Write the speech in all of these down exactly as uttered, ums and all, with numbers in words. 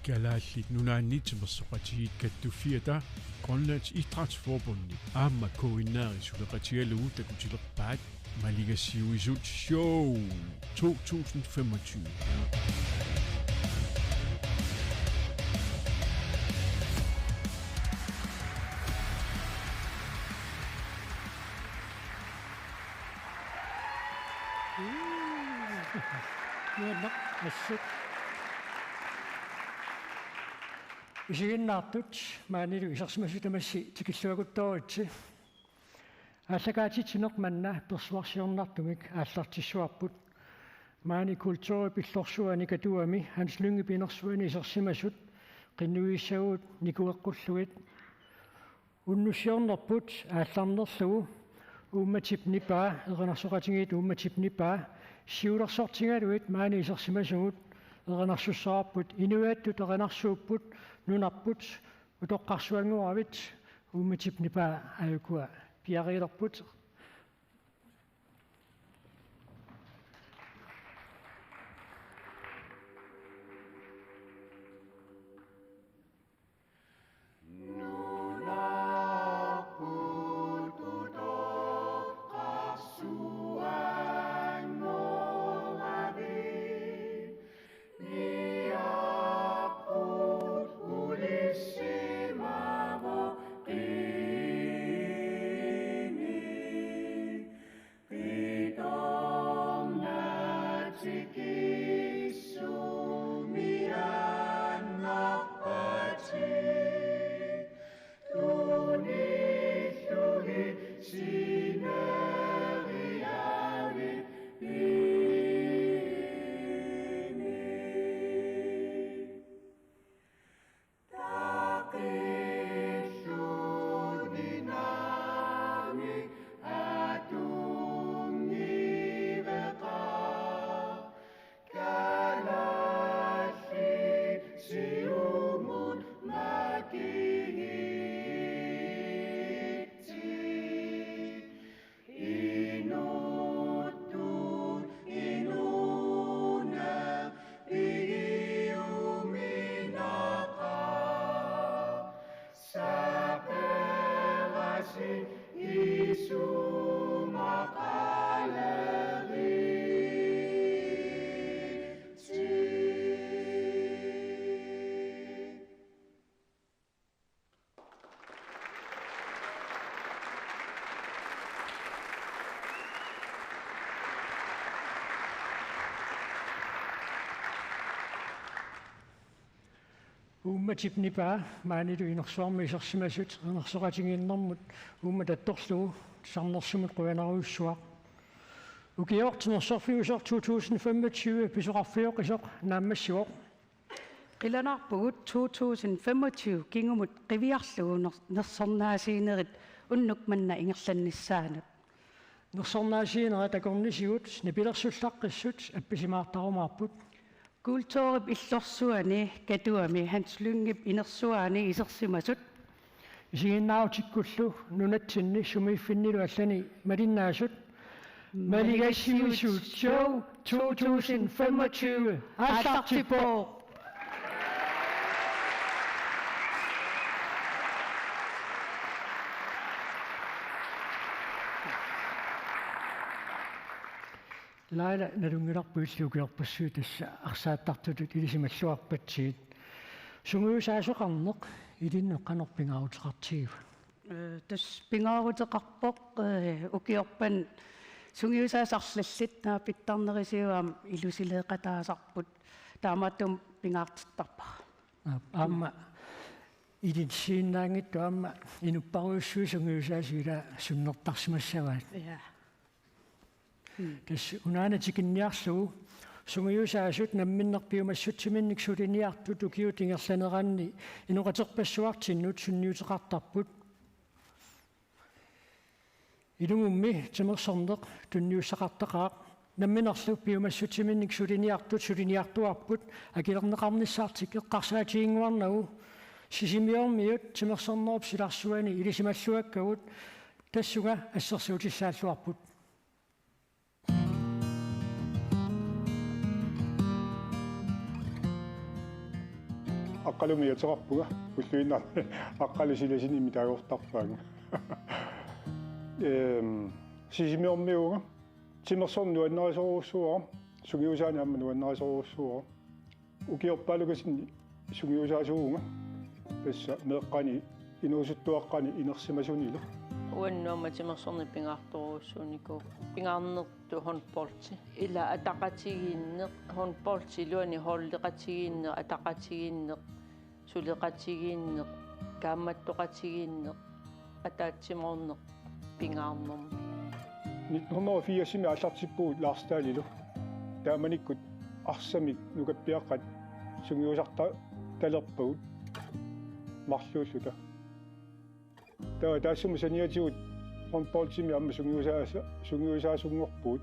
Kalaallit Nunaanni Timersoqatigiit Kattuffiata, Grønlands Idrætsforbund aamma K N R-i suleqatigalugu takutilerpaat Maligassiuisut Show to tusind femogtyve. Nuanneq assut. Isiginnaartut maanilu isersimasut tamassi tikilluakuttooritsi. Aallakaatitsineq manna persuarsiornartumik aallartissuarput. Maani kulturip illorsuani Katuami Hans Lyngep inersuani isersimasut qinnuigissavagut nikueqqullugit. Unnussiornerput aallarnerlugu uummatip nipaa, erinarsoqatigiit uummatip nipaa, siulersortigalugit maani isersimasugut erinarsussavarput, inuiattut erinarsuupput, nunarput utoqqarsuanngoravit, uummatip nipaa aajukua piariilerput. Uummatip nipaa maanilu inersuarmi isersimasut, erinarsoqatigiinnermut uummat attorlugu tusarnersumut qujanarujussuaq. Ukioq timersorfiusoq to tusind femogtyve pisoqarfioqisoq naammassivoq. Qilanaarpugut to tusind femogtyve kingumut qiviarlugu ner-, nersornaasiinerit unnuk manna ingerlannissaanut. Nersornaasiinerit akornisigut nipilersullaqqissut appisimaartarumaarput. Kulturip illorsuani Katuami Hans Lyngep inersuani isersimasut. Isiginnaarutikkullu nunatsinni sumiiffinnilu allani malinnaasut. Maligassiuisut Show to tusind femogtyve aallartippoq. Laila, nalunngilarput illit ukiorpassuit tassa arsaattartutut ilisimalluarpatsigit. Sungiusaasoqarneq ilinnut qanoq pingaaruteqartigiva? Ee, tassa pingaaruteqarpoq, ee, ukiorpani sungiusaasoq arlallit naapittarnerisigut aamma ilusileeqataasarput. Taamaattumik pingaartittarpara. Aap, aamma ilissiinnaanngitsoq aamma inupparujussuit sungiusaasut ila sunnertarsimassavaat. Ja. Mm. Tassa unaana tikinniarlugu sungiusaasut namminneq piumassutsiminnik suliniartut ukiut ingerlaneranni inoqaterpassuartinnut sunniuteqartarput. Ilumummi timersorneq tunniussaqartaqaaq. Namminerlu piumassutsiminnik suliniartut suliniartuarput akilerneqarnissaartik eqqarsaatiginnguarnagu Sisimiormiut timersornerup silarsuani ilisimalluakkagut, tassunga assersuutissaalluarput. Aqqalumi ateqarpunga ulluinnarni Aqqalu silasinimmi taagortarpaannga. Ehm, Sisimiormiuunga, timersorneq nuannarisorujussuuara, sungiusaaneq aamma nuannarisorujussuuara. Ukiorpaalukasinni sungiusaasuuvunga tassa meeqqani inuusuttuaqqani inersimasunilu. Uannut aamma timersorneq pingaartorujussuunikuuvoq. Pingaarnertut håndboldi. Ila ataqatigiinneq, håndboldi iluani holdeqatigiinneq, ataqatigiinneq, suleqatigiinneq, kaammattoqatigiinneq, ataatsimoorneq pingaarnermik. Nitten hundrede og firsimi aallartippugut Lars Dahlilu. Taamanikkut arsamik nukappiaqqat sungiusarta-, talerpagut marluulluta. Taava taassuma saniatigut håndboldimi aamma sungiusaasa-, sungiusaasunngorpugut.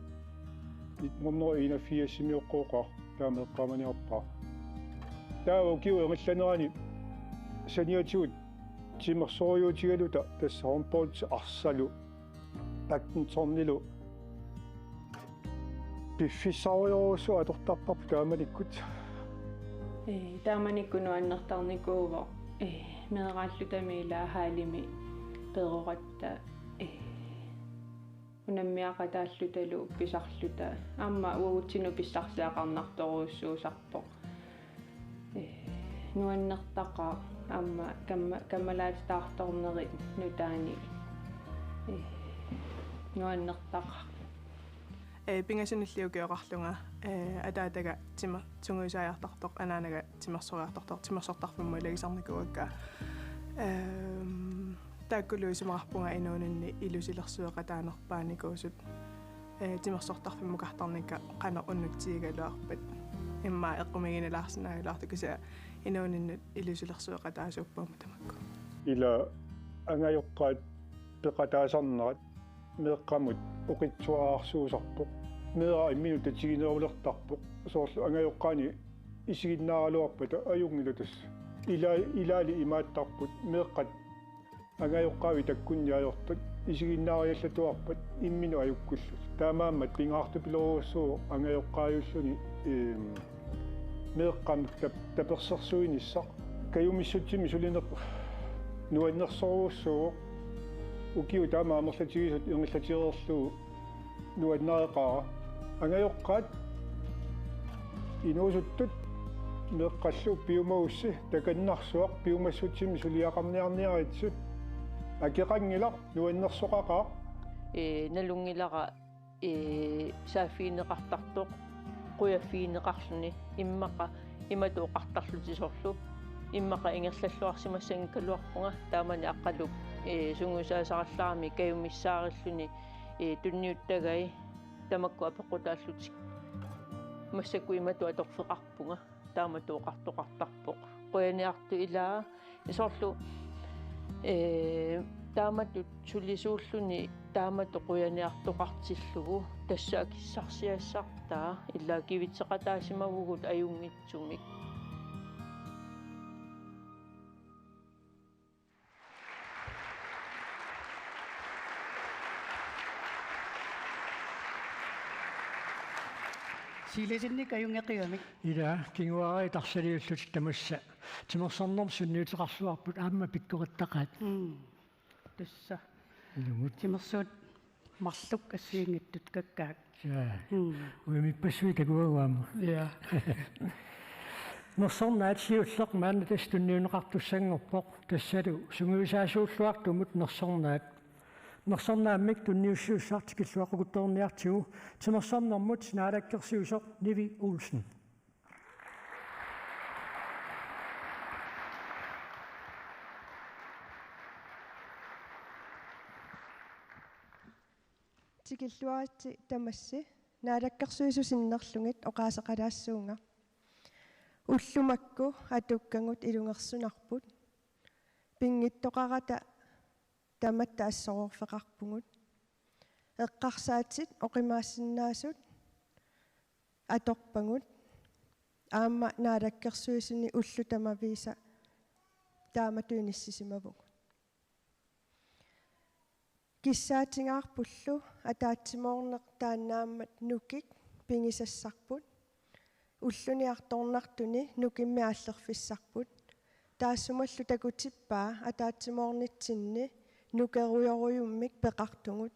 Nitten hundrede og enogfirsimi oqqooqaaq taama eqqaamaniarpaa. Taava ukiup ingerlanerani saniatigut timersorujuutigaluta tassa håndboldi arsalu badmintonnilu piffissarujorujussuaq atortarparput taamanikkut. Ee, taamanikkut nuannertarnikuuvoq, ee, meeraallutami ila hallimi peroratta, ee, unammiaqataallutalu pisarluta. Aamma uagutsinnut pissarsiaqarnartorujussuusarpoq. Ee, nuannertaqaaq aamma kamma-, kammalaatitaartornerit nutaanik. Ee, nuannertaqaaq. Ee, pingasunilli ukioqarlunga, ee, ataataga tima-, sungiusaajartortoq, anaanaga timersoriartortoq, timersortarfimmut ilagisarnikuuakka. Ehm, taakkulu isumaqarpunga inuuninni ilusilersueqataanerpaanikuusut, ee, timersortarfimmukartarnikka qanoq unnutsigigaluarpat. Immaqa eqqumiiginnalaarsinnaagaluartut kisianni inuuninnut ilusilersueqataasuuppagut tamakku. Ila angajoqqaat peqataasarnerat meeqqamut oqitsuararsuusarpoq. Meeraq imminut tatiginerulertarpoq. Soorlu angajoqqaani isiginnaaraluarpata ajunngilaq tassa. Ila-, ilaali imaattarput meeqqat angajoqqaavit takkunni ajortut isiginnaariallatuarpat imminut ajukkullutik. Taamaammat pingaartupilorujussuuvoq angajoqqaajulluni, eem, meeqqamik tap-, tapersersuinissaq. Kajumissutsimik sulineq nuannersorujussuuvoq. Ukiut taama amerlatigisut ingerlatigereerlugu nuannareqaara. Angajoqqaat inuusuttut meeqqallu piumagussi takannarsuaq piumassutsimik suliaqarniarniaritsi. Akeqanngilaq, nuannersoqaqaaq. Ee, nalunngilara, ee, saaffigineqartartoq qujaffigineqarluni, immaqa imatut oqartarlutik soorlu immaqa ingerlalluarsimassanngikkaluarpunga, taamani Aqqalu, ee, sungiusaasarallarami kajumissaarilluni, ee, tunniuttagai tamakku apeqqutaallutik. Massakkut imatut atorfeqarpunga, taamatut oqartoqartarpoq: Qujaniartut ilaa, soorlu, ee, taamatut sulisuulluni taamatut qujaniartoqartillugu, tassa akissarsiassartaa, ilaa kivitseqataasimavugut ajunngitsumik. Silasinnik ajunngeqigami. Ila, kinguaariit arsaliullutik tamassa timersornermut sunniuteqarluarput, aamma pikkorattaqaat. Mm. Tassa. Ilumut. Timersuut marluk assigiinngitsut kakkaak. Jaa. Mm. Uimippassuit takuagut aamma. Jaa. Nersornaat siulleq maanna tassa tunniunneqartussanngorpoq. Tassalu sungiusaasuulluartumut nersornaat. Nersornaammik tunniussisussaaq tikilluaqqukuttoorniartigu, timersornermut naalakkersuisoq Nivi Olsen. Tikilluaritsi tamassi, naalakkersuisut sinnerlugit oqaaseqalaassuunga. Ullut makku atukkagut ilungersunarput. Pinngitsoqarata tamatta assoroorfeqarpugut. Eqqarsaatit oqimaassinnaasut atorpagut. Aamma naalakkersuisuni ullut tamaviisa taamatut inissisimavugut. Kissaatigaarpullu ataatsimoorneq taannaammat nukik pigisassarput. Ulluni artornartuni nukimmi aallerfissarput. Taassumalu takutippaa ataatsimoornitsinni nukerujorujummik peqartugut,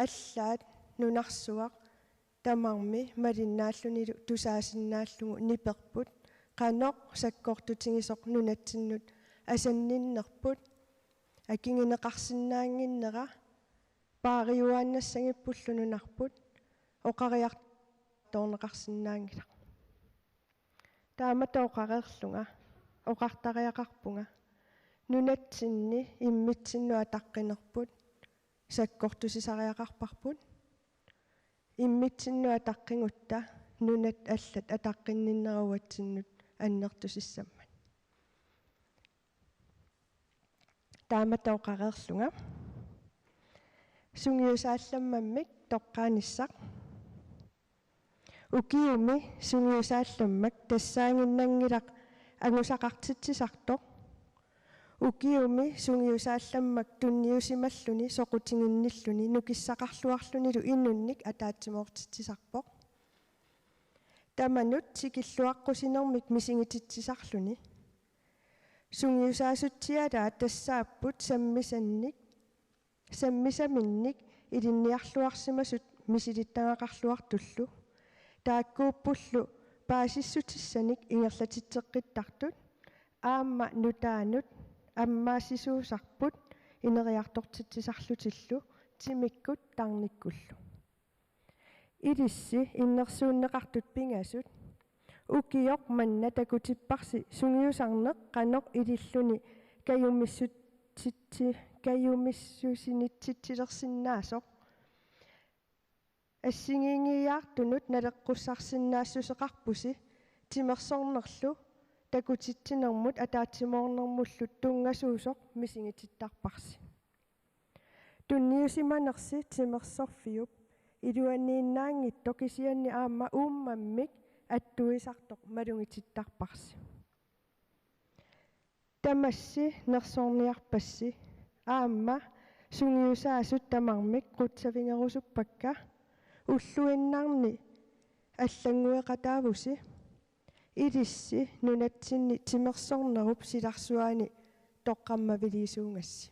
allaat nunarsuaq tamarmi malinnaallunilu tusaasinnaallugu niperput, qanoq sakkortutigisoq nunatsinnut asanninnerput, akigineqarsinnaannginnera paariuaannassagippullu nunarput, oqariartorneqarsinnaanngilaq. Taamatut oqareerlunga, oqartariaqarpunga: nunatsinni immitsinnut ataqqinerput sakkortusisariaqarparput. Immitsinnut ataqqigutta nunat allat ataqqinninnera uatsinnut annertusissammat. Taamatut oqareerlunga: sungiusaallammammik toqqaanissaq. Ukiumi sungiusaallammak tassaaginnanngilaq angusaqartitsisartoq. Ukiumi sungiusaallammak tunniusimalluni soqutiginnilluni nukissaqarluarlunilu inunnik ataatsimoortitsisarpoq. Tamanut tikilluaqqusinermik misigititsisarluni. Sungiusaasutsialaat tassaapput sammisannik, sammisaminnik ilinniarluarsimasut misilittagaqarluartullu. Taakkuuppullu paasissutissanik ingerlatitseqqittartut aamma nutaanut ammaassisuusarput ineriartortitsisarlutillu timikkut tarnikkullu. Ilissi innersuunneqartut pingasut. Ukioq manna takutipparsi sungiusarneq qanoq ililluni kajumissutitsi-, kajumissusinitsitsilersinnaasoq. Assigiinngiiaartunut naleqqussarsinnaassuseqarpusi timersornerlu takutitsinermut ataatsimoornermullu tunngasuusoq misigitittarparsi. Tunniusimanersi timersorfiup iluaniinnaanngitsoq kisianni aamma uummammik attuisartoq malugitittarparsi. Tamassi nersorniarpassi aamma sungiusaasut tamarmik qutsavigerusuppakka, ulluinnarni allanngueqataavusi ilissi nunatsinni timersornerup silarsuaani toqqammaviliisuugassi.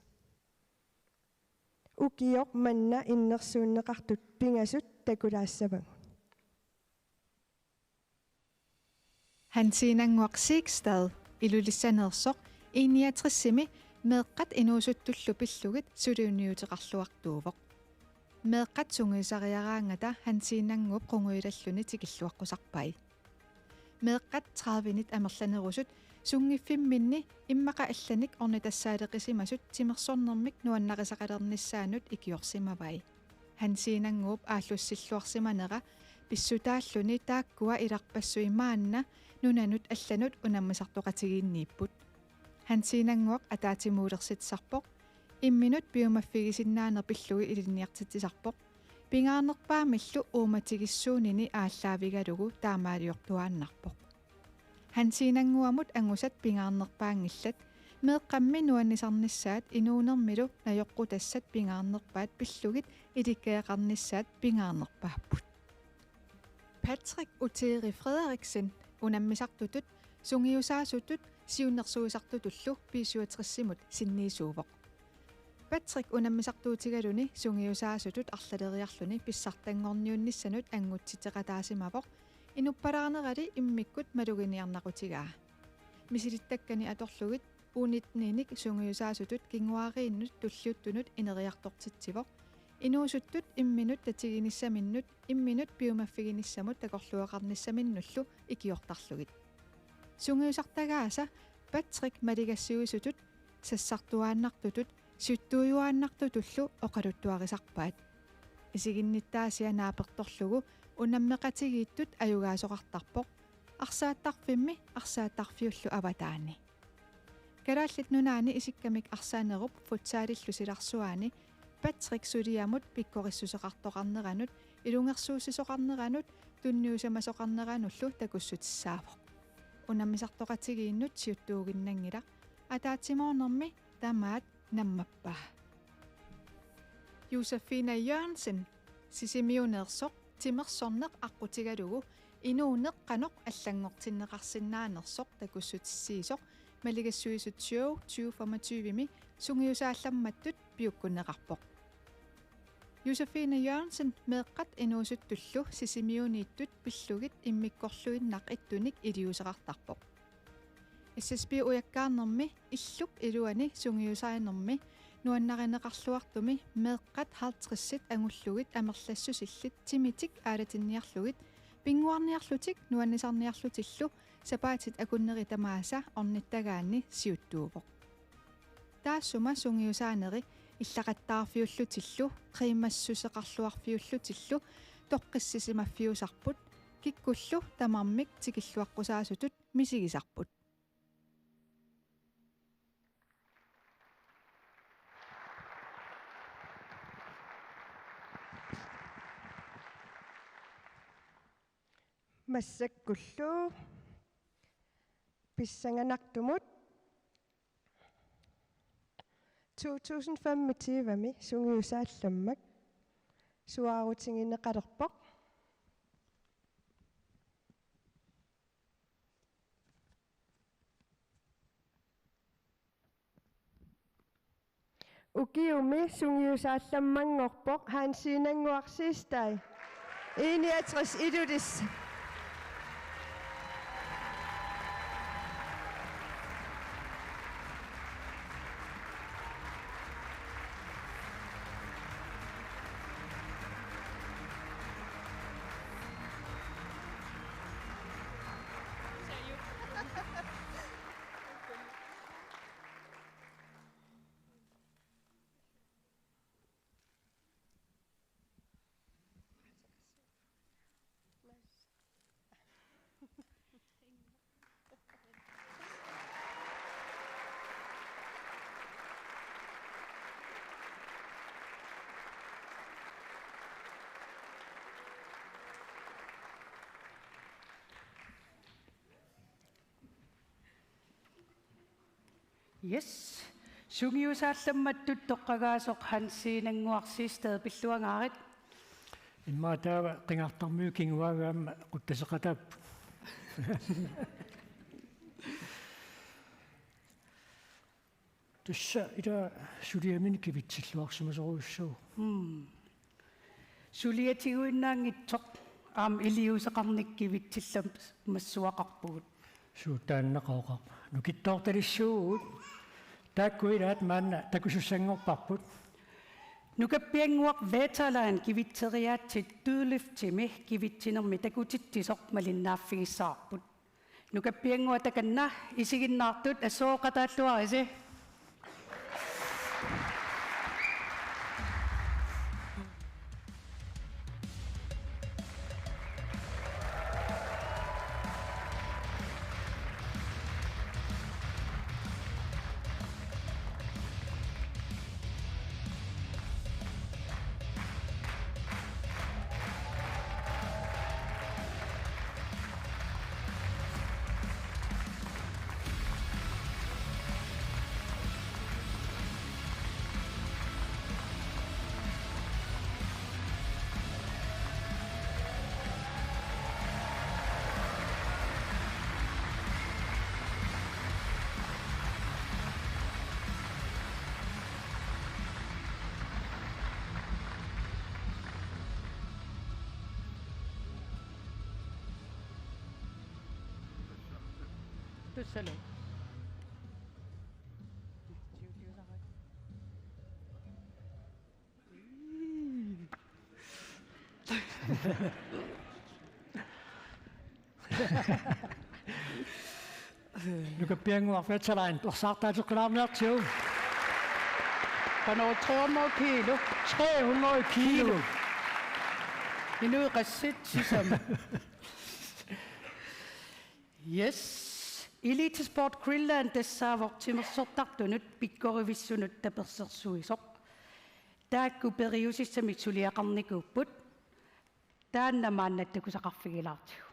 Ukioq manna innersuunneqartut pingasut takulaassavagut. Hansiinannguaq Sigstad Ilulissaneersoq I niogtresimi meeqqat inuusuttullu pillugit suliniuteqarluartuuvoq. Meeqqat sungiusariaraangata Hansiinannguup qungujulalluni tikilluaqqusarpai. Meeqqat tredivenit amerlanerusut sunngiffimminni immaqa allanik ornitassaaleqisimasut timersornermik nuannarisaqalernissaannut ikiorsimavai. Hansiinannguup aallussilluarsimanera pissutaalluni taakkua ilarpassui maanna nunanut allanut unammisartoqatigiinniipput. Hansiinannguaq ataatsimuulersitsisarpoq imminut piumaffigisinnaaneq pillugit ilinniartitsisarpoq. Pingaarnerpaamillu uummatigissuunini aallaavigalugu taamaaliortuaannarpoq. Hansiinannguamut angusat pingaarnerpaanngillat, meeqqammi nuannisarnissaat inuunermilu najoqqutassat pingaarnerpaat pillugit ilikkagaqarnissaat pingaarnerpaapput. Patrick Uteri Frederiksen unammisartutut sungiusaasutut siunnersuisartutullu B syvogtresimut sinniisuuvoq. Patrick unammisartuutigaluni sungiusaasutut arlaleriarluni pissartanngorniunnissanut angutsitseqataasimavoq, inuppalaanerali immikkut maluginiarnaqutigaa. Misilittakkani atorlugit U nittenik sungiusaasutut kinguaariinnut tulliuttunut ineriartortitsivoq, inuusuttut imminut tatiginissaminnut imminut piumaffiginissamut takorluugaqarnissaminnullu ikiortarlugit. Sungiusartagaasa Patrick maligassiuisutut, sassartuaannartutut, siuttuujuaannartutullu oqaluttuarisarpaat. Isiginnittaasia naapertorlugu unammeqatigiittut ajugaasoqartarpoq, arsaattarfimmi arsaattarfiullu avataani. Kalaallit Nunaanni isikkamik arsaanerup futsalillu silarsuaani Patrick suliamut pikkorissuseqartoqarneranut, ilungersuussisoqarneranut, tunniusimasoqarneranullu takussutissaavoq. Unammisartoqatigiinnut siuttuuginnanngilaq, ataatsimoornermi tamaat nammappaa. Josefina Jørgensen, Sisimiuneersoq, timersorneq aqqutigalugu inuuneq qanoq allanngortinneqarsinnaanersoq takussutissiisoq, Maligassuisut Show tyve femogtyve-mi sungiusaallammattut piukkunneqarpoq. Josefine Jørgensen meeqqat inuusuttullu Sisimiuniittut pillugit immikkorluinnaq ittunik iliuuseqartarpoq. S S P ujakkaarnermi illuk iluani sungiusaanermi nuannarineqarluartumi meeqqat halvtredsit angullugit amerlassusillit timitik aalatinniarlugit pinnguarniarlutik nuannisarniarlutillu sapaatit akunneri tamaasa ornittagaanni siuttuuvoq. Taassuma sungiusaaneri illaqattaarfiullutillu, qiimmassuseqarluarfiullutillu toqqissisimaffiusarput, kikkullu tamarmik tikilluaqqusaasutut misigisarput. Massakkullu pissanganartumut to tusind femogtyve-mi sungiusaallammak suaarutigineqalerpoq. Ukiumi sungiusaallammanngorpoq Hansiinannguaq Siegstad, enogtres Ilulissat. Yes. Sungiusaallammattut toqqagaasoq Hansiinannguaq Siegstad, pilluangaarit. Immaqa taava qingartarmiut kinguaavai aamma quttaseqataapput. Tassa ila suliaminik kivitsilluarsimasorujussuuvoq. Mm. Suliatiguinnaanngitsoq aamma iliuuseqarnikkut kivitsillamassuaqarpugut. Suut taannaqaaq. Nukittoortalissuugut. Taakku ilaat maanna takusussanngorparput. Nukappiannguaq Vetaline kivitseriaatsit Dødløftimi kivitsinermi takutitsisoq malinnaaffigissavarput. Nukappiannguaq takanna isiginnaartut assooqataalluarisi. Tussalu. Nukappiannguaq Vetaline, torsaartaateqqilaarniartigu. Qanoq, tre hundrede kilo. Tre hundrede kilo. Kilo. Inuit qassit sisamat. Yes. Elite Sport Greenland tassaavoq timersortartunut pikkorivissunut tapersersuisoq. Taakku periusissamik suliaqarnikuupput. Taanna maanna takusaqarfigilaartigu.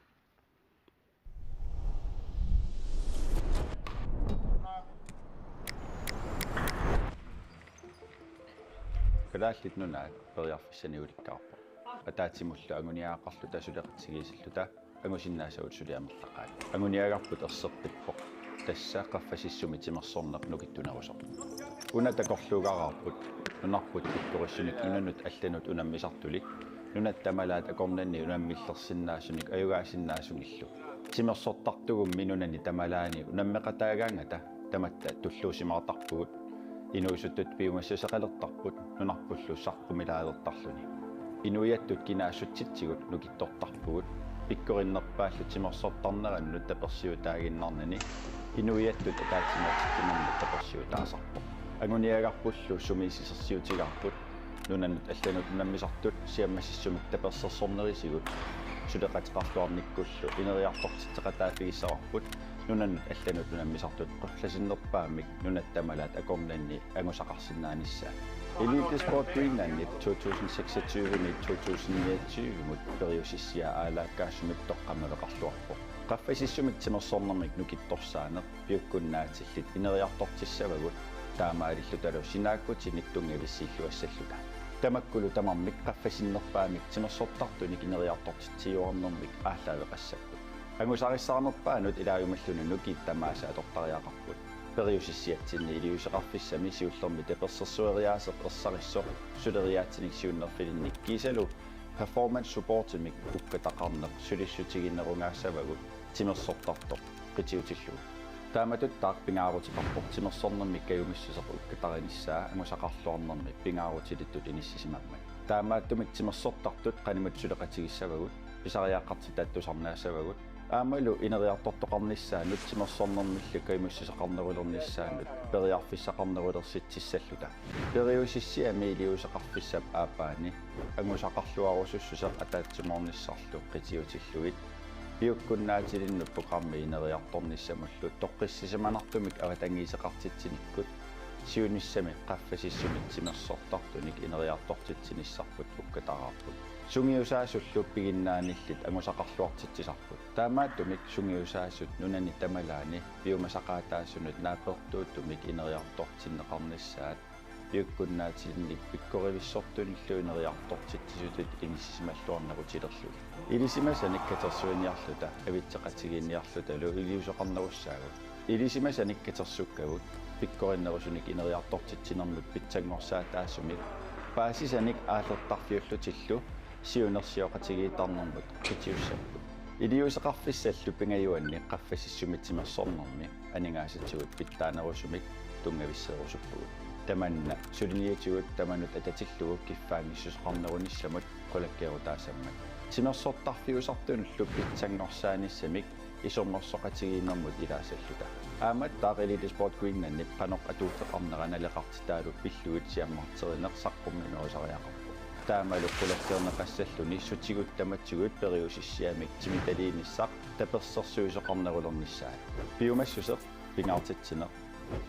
Kalaallit Nunaat periarfissanik ulikkaarpoq. Ataatsimullu anguniagaqarluta suleqatigiissilluta angusinnaasagut suli amerlaqaat. Anguniagarput erseqqippoq. Tassa qaffasissumi timersorneq nukittunerusoq. Una takorluugaraarput nunarput pikkorissunik nunanut allanut unammisartulik, nunat tamalaat akornanni unammillersinnaasunik ajugaasinnaasunilu. Timersortartugummi nunani tamalaani unammeqataagaangata tamatta tulluusimaartarpugut. Inuusuttut piumassuseqalertarput nunarpullu saqqumilaalertarluni. Inuiattut kinaassutsitsigut nukittortarpugut. Pikkorinnerpaallu timersortarnerannut tapersiutaaginnarnani inuiattut ataatsimoortitsinermut tapersiutaasarpoq. Anguniagarpullu sumiissisersiutigaarput nunanut allanut unammisartut siammasissumik tapersersornerisigut suleqateqarluarnikkullu ineriartortitseqataaffigissagaluarput nunanut allanut unammisartut qulasinnerpaamik nunat tamalaat akornanni angusaqarsinnaanissaat. Elite Sport Greenlandip to tusind seksogtyve-miit to tusind niogtyve-mut periusissiaa aalaakkaasumik toqqammaveqarluarpoq. Qaffasissumik timersornermik nukittorsaaneq piukkunnaatillit ineriartortissavagut, taamaalillutalu sinaakkutinik tunngavissiilluassalluta. Tamakkulu tamarmik qaffasinnerpaamik timersortartunik ineriartortitsiuarnermik aallaaveqassapput. Angusarissaarnerpaanut ilaajumalluni nukiit tamaasa atortariaqarput. Periusissiatsinni iliuuseqarfissami siullermi tapersersueriaaseq ersarissoq suleriaatsinik siunnerfilinnik kiisalu performance supportimik ukkataqarneq sulissutiginerungaassavagut timersortartoq qitiutillugu. Taamatuttaaq pingaaruteqarpoq timersornermi kajumissuseq ukkatarinissaa angusaqarluarnermi pingaarutilittut inissisimammat. Taamaattumik timersortartut qanimut suleqatigissavagut, pisariaqartitaat tusarnaassavagut, aammalu ineriartortoqarnissaannut timersornermillu kajumissuseqarnerulernissaannut periarfissaqarnerulersitsissalluta. Periusissiami iliuuseqarfissap aappaani angusaqarluarusussuseq ataatsimoornissarlu qitiutillugit piukkunnaatilinnut programmi ineriartornissamullu toqqissisimanartumik avatangiiseqartitsinikkut siunissami qaffasissumik timersortartunik ineriartortitsinissarput ukkataraarput. Sungiusaasullu piginnaanillit angusaqarluartitsisarput. Taamaattumik sungiusaasut nunani tamalaani piumasaqaataasunut naapertuuttumik ineriartortinneqarnissaat piukkunnaatinnik pikkorivissortunillu ineriartortitsisutut inissisimalluarnerutilerlugit. Ilisimasanik katersuiniarluta, avitseqatigiinniarlutalu iliuuseqarnerussaagut. Ilisimasanik katersukkagut pikkorinnerusunik ineriartortitsinermut pitsanngorsaataasumik paasisanik aallertarfiullutillu siunersioqatigiittarnermut qitiussapput. Iliuuseqarfissallu pingajuanni qaffasissumi timersornermi aningaasatigut pitsaanerusumik tunngavisseerusuppugut. Tamanna suliniutigut tamanut atatillugu kiffaanngissuseqarnerunissamut qulakkeerutaassammat. Timersortarfiusartunullu pitsanngorsaanissamik isornersoqatigiinnermut ilaassalluta. Aammattaaq Elite Sport Greenlandip qanoq atuuteqarnera naleqartitaalu pillugit siammarterineq saqqumminerusariaqarpoq. Taamalu qulakkeerneqassalluni sutigut tamatigut periusissiamik timitaliinissaq tapersersuisoqarnerulernissaa. Piumassuseq, pingaartitsineq,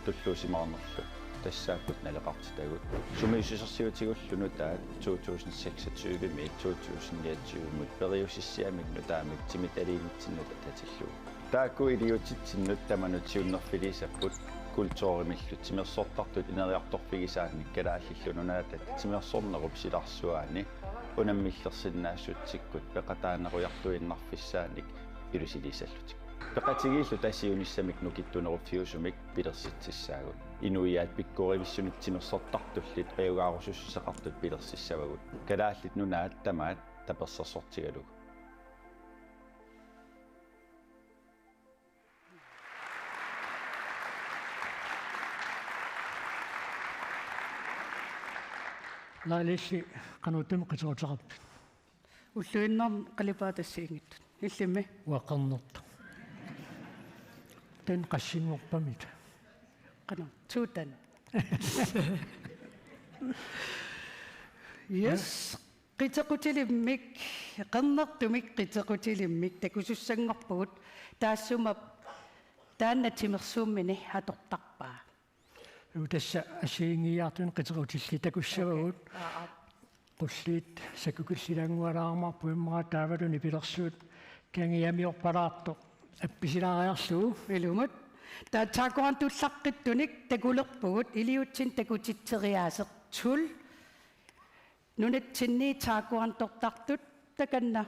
tulluusimaarnerlu tassaapput naleqartitagut. Sumiissusersiutigullu nutaat to tusind seksogtyve-miit to tusind niogtyve-mut periusissiamik nutaamik timitaliinitsinnut atatillugu. Taakku iliuutsitsinnut tamanut siunnerfiliissapput kulturimillu timersortartut ineriartorfigisaannik Kalaallit Nunaata timersornerup silarsuaani unammillersinnaassutikkut peqataanerujartuinnarfissaannik ilusiliissallutik. Peqatigiilluta siunissamik nukittuneruffiusumik pilersitsissaagut. Inuiaat pikkorivissunik timersortartullit ajugaarusussuseqartut pilersissavagut. Kalaallit Nunaat tamaat tapersersortigalugu. Laalilli qanuuttumi qiteruteqarpit? Ulluinnarni qalipaat assigiinngitsut. Illimmi? Uanga qernertoq. Taanna qassinngorpamita? Qanoq, tuutan. Yes. Qitequtilimmik, qernertumik qitequtilimmik takusussanngorpugut taassuma taanna timersuummini atortarpaa. Uu, tassa assigiinngiiaartunik qitequtillit takussavagut. Okay. Aa, aa. Qulliit sakkukillilaanngualaarmaarput immaqa taavalu nipilersuut kangiamiorpalaartoq appisilaariarlugu. Ilumut. Taava taekwondollaqqittunik takulerpugut iliuutsinni takutitseriaaseq tul. Nunatsinni taekwondortartut takanna.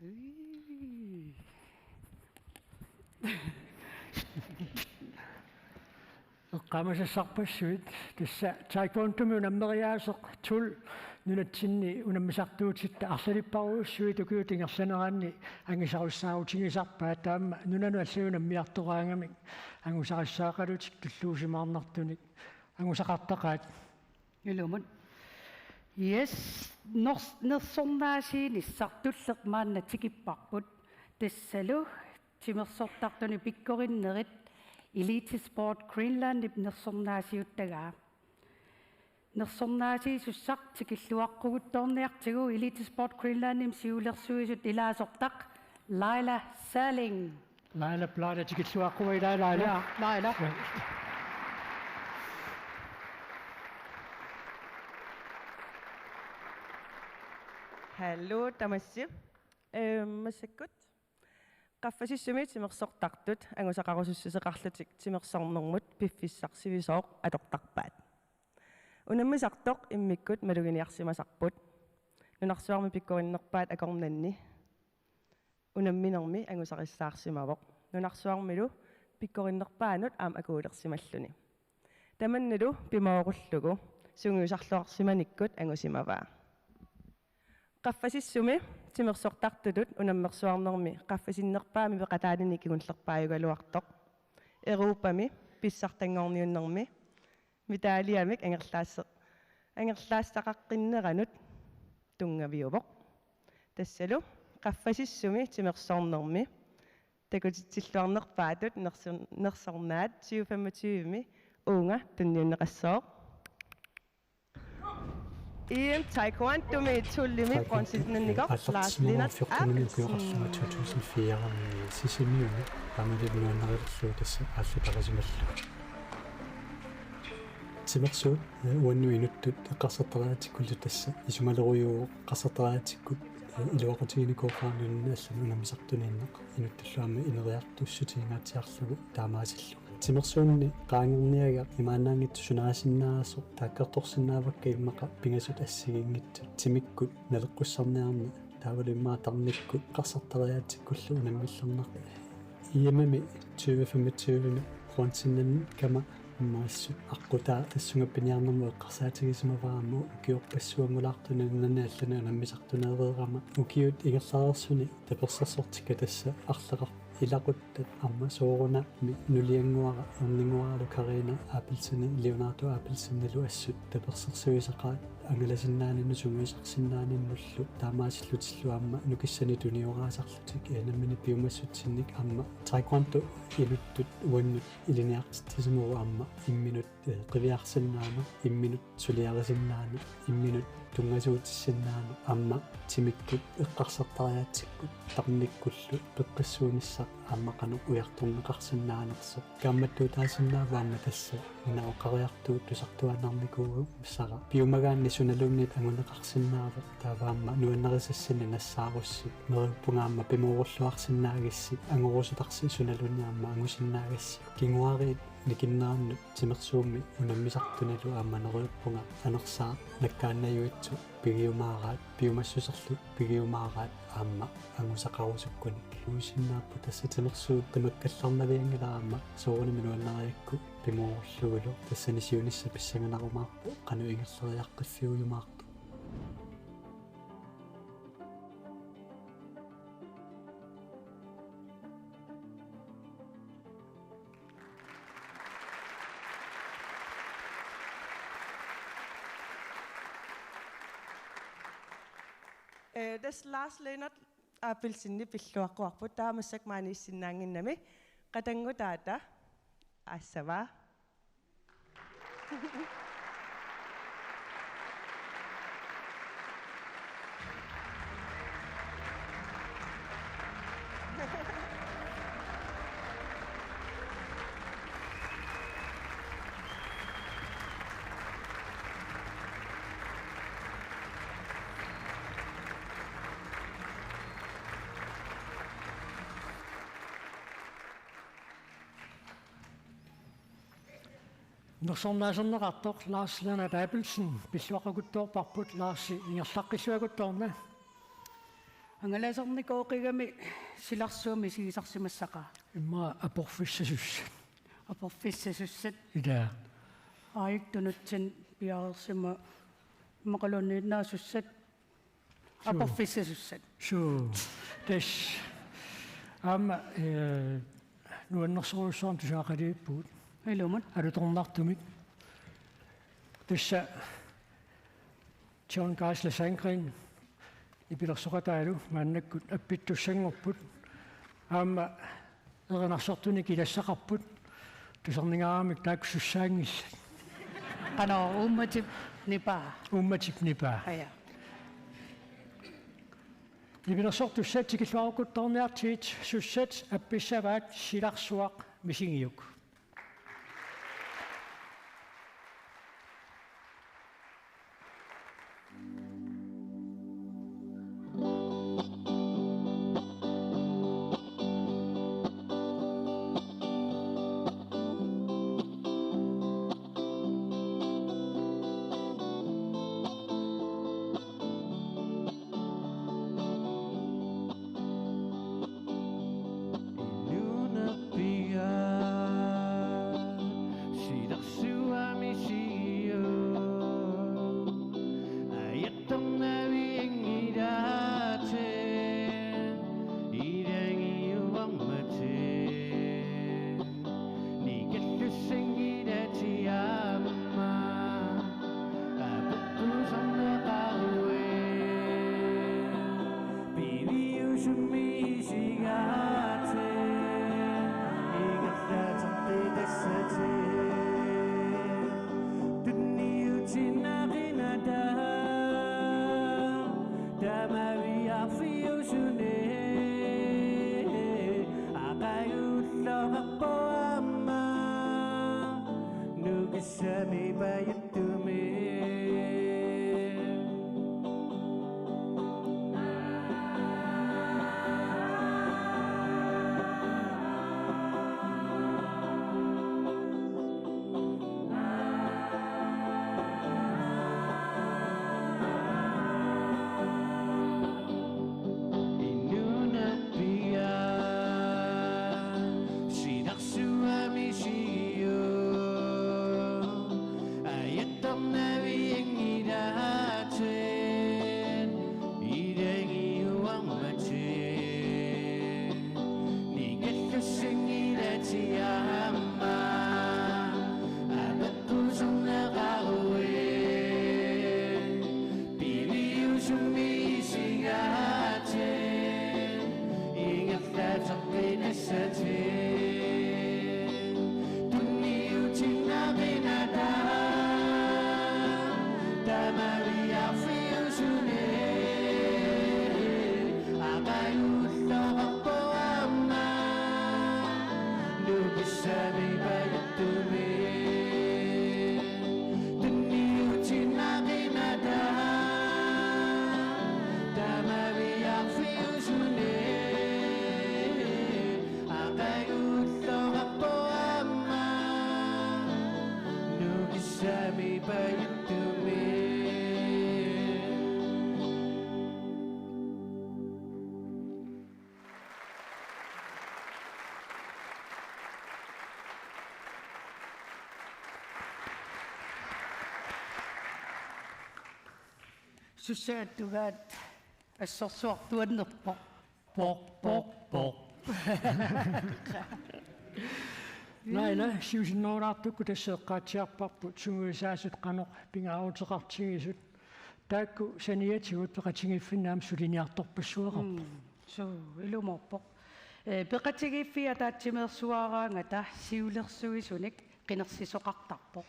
Ui. Eqqaamasassarpassuit, tassa taekwondomi unammeriaaseq Tul nunatsinni unammisartuutitta arlalipparujussuit ukiut ingerlaneranni angisarissaarutigisarpaat, taama nunanut allanut unammiartoraangamik angusarissaaqalutik tulluusimaarnartunik angusaqartaqaat. Ilumut. Yes, nors-, nersornaasiinissaq tulleq maanna tikipparput. Tassalu timersortartuni pikkorinnerit Elite Sport Greenlandip nersornaasiuttagaa. Nersornaasiisussaq tikilluaqquguttoorniartigu Elite Sport Greenlandimi siulersuisut ilaasortaq Laila Salling. Laila, Laila, tikilluaqquga ilaa, Laila. Ja, Laila. Ja. Hallo, tamassi. Øhm, massakkut. Qaffasissumi timersortartut angusaqarusussuseqarlutik timersornermut piffissaq sivisooq atortarpaat. Unammisartoq immikkut maluginiarsimasarput. Nunarsuarmi pikkorinnerpaat akornanni unamminermi angusarissaarsimavoq. Nunarsuarmilu pikkorinnerpaanut aamma akuulersimalluni. Tamannalu pimoorullugu sungiusarluarsimanikkut angusimavaa. Qaffasissumi timersortartutut unammersuarnermi qaffasinnerpaami peqataanini kingullerpaajugaluartoq. Europami pissartanngorniunnermi medaljamik angerlaasse-, angerlaassaqaqqinneranut tunngaviuvoq. Tassalu qaffasissumi timersornermi takutitsilluarnerpaatut nersorn-, nersornaat tyve femogtyve-mi uunga tunniunneqassooq. E M Taekwondomi Tulimi bronzemedaljevinder Lars Lennart Abelsen. Sisimiuni aamma nuannarilerlugu tassa aallartaqarsimallugu. Timersuut, eh, uannut inuttut eqqarsartariaatsikkullu tassa isumalerujuuvoq eqqarsartariaatsikkut, eh, iluaqutiginikuuqaarnani allanut unammisartuniinneq inuttullu aamma ineriartuussutiginngitsiarlugu taamaasillugu. Timersuunneq qaangerniagaq imaannaanngitsoq sunaasinnaasut taakkartorsinnaavakka immaqa pingasut assigiinngitsut timikkut naleqqussarniarneq taavalu immaqa tarnikkut eqqarsartariaatsikkullu unammillernarpoq. E M-imi tyve femogtyve-mi bronzeninngaanniit aamma assut aqqutaa tassunga piniarnermut eqqarsaatigisimavaa aamma ukiorpassuanngulaartuni nunani allani unammisartuneereerama ukiut ingerlareersuni tapersersortikka tassa arlaqarpoq ilaquttat aamma soorunami nuliannguara erninnguaralu Karina Abelsen Leonardo Abelsenilu assut tapersersuisaqaat angalasinnaaninni sungiusarsinnaaninnullu taamaasillutillu aamma nukissanik tunioraasarlutik, eh, nammineq piumassutsinnik aamma taekwondo inuttut uannut ilinniartitsisimasoq aamma imminut, eh, qiviarsinnaaneq, imminut suliarisinnaaneq, imminut tunngasuutissinnaaneq aamma timikkut eqqarsartariaatsikkut tarnikkullu peqqissuunissaq aamma qanoq ujartorneqarsinnaanersoq. Kaammattuutaasinnaavoq aamma tassa nuna oqariartuut tusartuaannarnikuuvugut. Sara piumagaanni sunaluunniit anguneqarsinnaavoq, taava aamma nuannarisassinnik nassaarussi. Neriuppunga aamma pimoorulluarsinnaagissi, angorusutarsi sunaluunniit aamma angusinnaagissi. Kinguariit nikinnerannut timersuummi unammisartunilu aamma neriuppunga anersaaq nakkaannajuitsoq pigiumaaraat, piumassuserlu pigiumaaraat aamma angusaqarusukkunik. Uisinnaapput tassa timersuut qimakkallarnavianngilaat aamma soorunami nuannariakku pimoorullugulu tassani siunissaq pissanganarumaarpoq qanoq ingerlariaqqiffiujumaartoq. Eh, tassa Lars Lennart Abelsen pilluaqquarput, taava massakkut maaniissinnaannginnami qatanngutaata aassavaa. Nersornaaserneqartoq Lars Lennart Abelsen pilluaqqukuttoorparput, Larsi ingerlaqqissuakuttoorna. Angalasarnikooqigami silarsuaq misigisarsimassaqaaq. Immaqa aporfissasussat. Aporfissasussat. Ilaa. Aajuku tunutsinni piareersimasoq immaqaluunniit naasussat. Suu. Aporfissasussat. Suu. Tassa. Aamma, eh, nuannersorujussuarmik tusagaqalivippugut. Ilumut. Alutornartumik. Tassa John Geisler Sandgreen nipilersoqataalu maannakkut appittussanngorput. Aamma erinarsortunik ilassaqarput. Tusarningaaramik taakku sussaanngillat. Qanoq uummatip nipaa. Uummatip nipaa. Aja. Nipilersortussat tikilluarukkuttorniartigit sussat appissavaat silarsuaq misigiuk. Inuunerpiaq silarsuaq misigiuk, ajattornavianngilaatit ilagiuarmatit. Nikallussanngilatit aamma apeqqusarneqaruit. Piviusumik isigaatit ingerlateqqittassatit. Tunniutiinnaq qinata tamaviaarfiusuni. Aqaguulloqarpoq aamma nukissamik pajuttumik. Inuunerpiaq silarsuaq misigiuk, ajattornavianngilaatit ilagiuarmatit. Nikallussanngilatit aamma apeqqusarneqaruit. Piviusumik isigaatit ingerlateqqittassatit. Tunniutiinnaq qinata tamaviaarfiusuni. Aqaguulloqarpoq aamma nukissamik pajuttumik. Tunniutiinnaq qinata tamaviaarfiusuni. Aqaguulloqarpoq aamma nukissamik pajuttumik. Sussaattugaat assorsuartuannerpoq. Poq, poq, poq. Naina, siusinnerulaartukkut tassa eqqaatsiarparput sungiusaasut qanoq pingaaruteqartigisut. Taakku saniatigut peqatigiiffinni aamma suliniartorpassuaqarpoq. Mm, suu, ilumoorpoq. Eh, peqatigiiffia ataatsimeersuaraangata siulersuisunik qinersisoqartarpoq.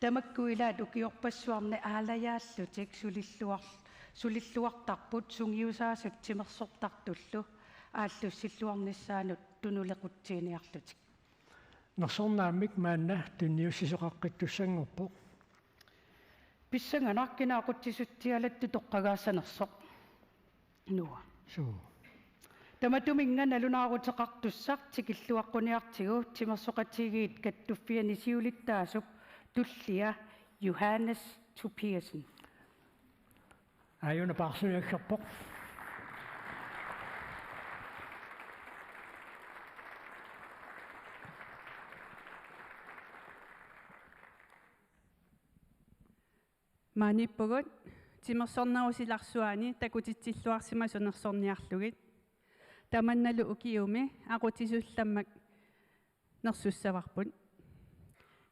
Tamakku ilaat ukiorpassuarni aalajaallutik sulilluar-, sulilluartarput sungiusaasut timersortartullu aallussilluarnissaannut tunulequtsiiniarlutik. Nersornaammik maanna tunniussisoqaqqittussanngorpoq. Pissanganaq kina aqutsisutsialattut toqqagaassanersoq. Nua. Suu. Tamatuminnga nalunaaruteqartussaq tikilluaqquniartigu timersoqatigiit kattuffianni siulittaasup tullia Johannes Tobiassen. Aajuna paarsuiakkerpoq. Maaniippugut timersornerup silarsuaani takutitsilluarsimasut nersorniarlugit. Tamannalu ukiumi aqutsisullammak nersussavarput.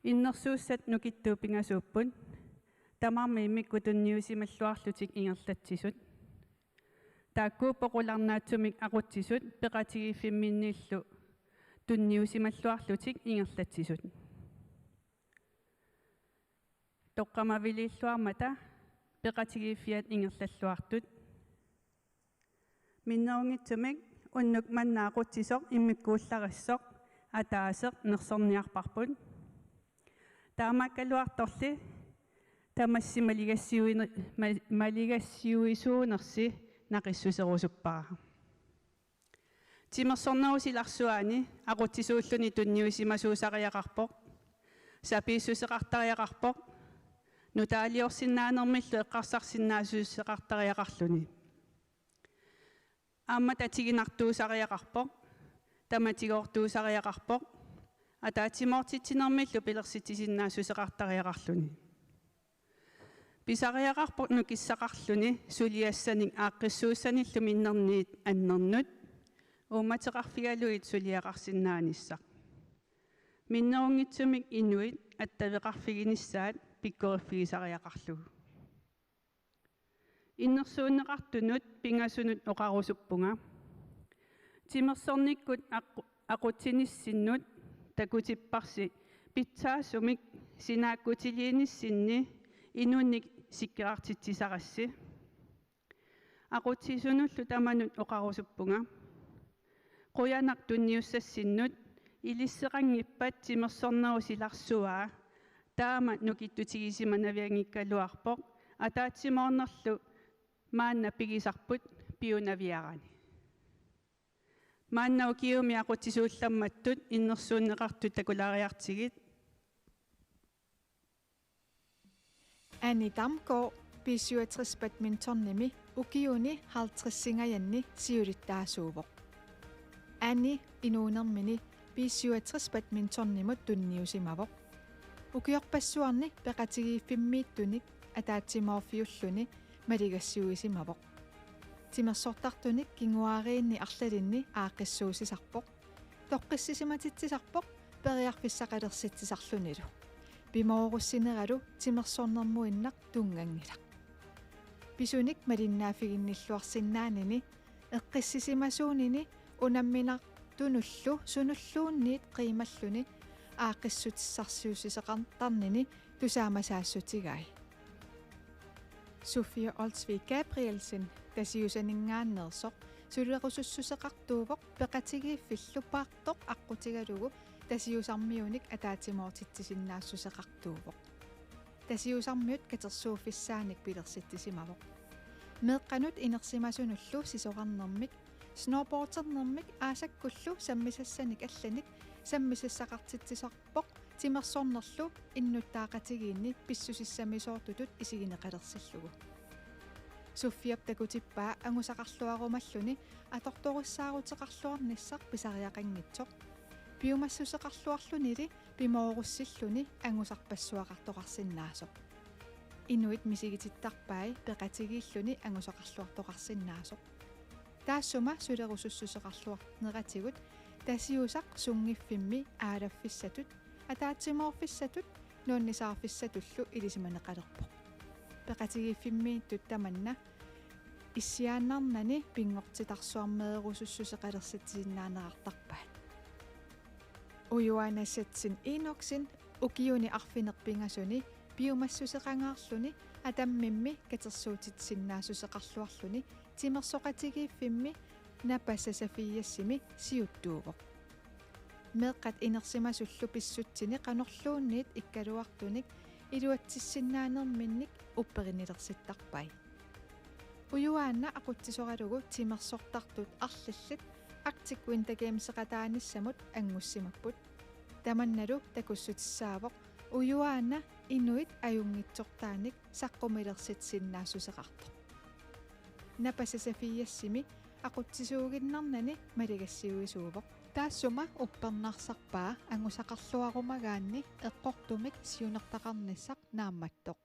Innersuussat nukittuut pingasuupput. Tamarmik immikkut tunniusimalluarlutik ingerlatsisut. Taakku poqularnaatsumik aqutsisut peqatigiiffimminniillu tunniusimalluarlutik ingerlatsisut. Toqqammaviliilluarmata peqatigiiffiat ingerlalluartut. Minnerunngitsumik unnuk manna aqutsisoq immikkuullarissoq ataaseq nersorniarparput. Taamaakkaluartorli tamassi maligassiuine-, ma-, maligassiuisuunersi naqissuserusuppara. Timersornerup silarsuaani aqutsisuulluni tunniusimasuusariaqarpoq, sapiissuseqartariaqarpoq, nutaaliorsinnaanermillu eqqarsarsinnaassuseqartariaqarluni. Aamma tatiginartuusariaqarpoq, tamatigoortuusariaqarpoq, ataatsimoortitsinermillu pilersitsisinnaassuseqartariaqarluni. Pisariaqarpoq nukissaqarluni suliassanik aaqqissuussanillu minnerniit annernut uummateqarfigalugit suliaqarsinnaanissaq. Minnerunngitsumik inuit attaveqarfiginissaat pikkoriffigisariaqarlugu. Innersuunneqartunut pingasunut oqarusuppunga: Timersornikkut aqqu-, aqutsinissinnut takutipparsi pitsaasumik sinaakkutiliinissinni inunnik sikkerartitsisarassi. Aqutsisunullu tamanut oqarusuppunga: Qujanaq tunniussassinnut, ilisseqanngippat timersornerup silarsuaa taama nukittutigisimannavianngikkaluarpoq, ataatsimoornerlu maanna pigisarput piunaviarani. Maanna ukiumi aqutsisuullammattut innersuunneqartut takulaariartigit. Anni Damgaard B syvogtres badmintonimi ukiuni halvtredsingajanni siulittaasuuvoq. Anni inuunermini B syvogtres badmintonimut tunniusimavoq. Ukiorpassuarni peqatigiiffimmiittunik ataatsimoorfiulluni maligassiuisimavoq. Timersortartunik kinguaariinni arlalinni aaqqissuussisarpoq. Toqqissisimatitsisarpoq periarfissaqalersitsisarlunilu. Pimoorussineralu timersornermuinnaq tunnganngilaq. Pisunik malinnaaffiginnilluarsinnaanini, eqqissisimasuunini unamminartunullu sunulluunniit qiimalluni aaqqissutissarsiuusseqartarnini tusaamasaassutigai. Sofia Olsvig Gabrielsen Tasiusaninngaanneersoq sulerusussuseqartuuvoq peqatigiiffillu paartoq aqqutigalugu Tasiusarmiunik ataatsimoortitsisinnaassuseqartuuvoq. Tasiusarmiut katersuuffissaanik pilersitsisimavoq. Meeqqanut inersimasunullu sisorarnermik, snowboardernermik aasakkullu sammisassanik allanik sammisassaqartitsisarpoq timersornerlu innuttaaqatigiinni pissusissamisoortutut isigineqalersillugu. Sofiap takutippaa angusaqarluarumalluni atortorissaaruteqarluarnissaq pisariaqanngitsoq. Piumassuseqarluarlunili pimoorussilluni angusarpassuaqartoqarsinnaasoq. Inuit misigitittarpai peqatigiilluni angusaqarluartoqarsinnaasoq. Taassuma sulerusussuseqarluarneratigut Tasiusaq sunngiffimmi aalaffissatut, ataatsimoorfissatut nuannisaarfissatullu ilisimaneqalerpoq. Peqatigiiffimmiittut tamanna issiaannarnani pinngortitarsuarmeerusussuseqalersitsisinnaaneraartarpaat. Ujuana Zetsen Enoksen ukiuni arfineq-pingasuni piumassuseqangaarluni atammimmi katersuutitsisinnaassuseqarluarluni timersoqatigiiffimmi Napasa Safiasimi siuttuuvoq. Meeqqat inersimasullu pissutsini qanorluunniit ikkaluartunik iluatsissinnaanerminnik upperinnilersittarpai. Ujuaana aqutsisoralugu timersortartut arlallit Arctic Winter Gameseqataanissamut anngussimapput. Tamannalu takussutissaavoq ujuaana inuit ajunngitsortaanik saqqumilersitsisinnaassuseqartoq. Napasa Safiasimi aqutsisuuginnarnani maligassiuisuuvoq. Taassuma uppernarsarpaa angusaqarluarumagaanni eqqortumik siunertaqarnissaq naammattoq.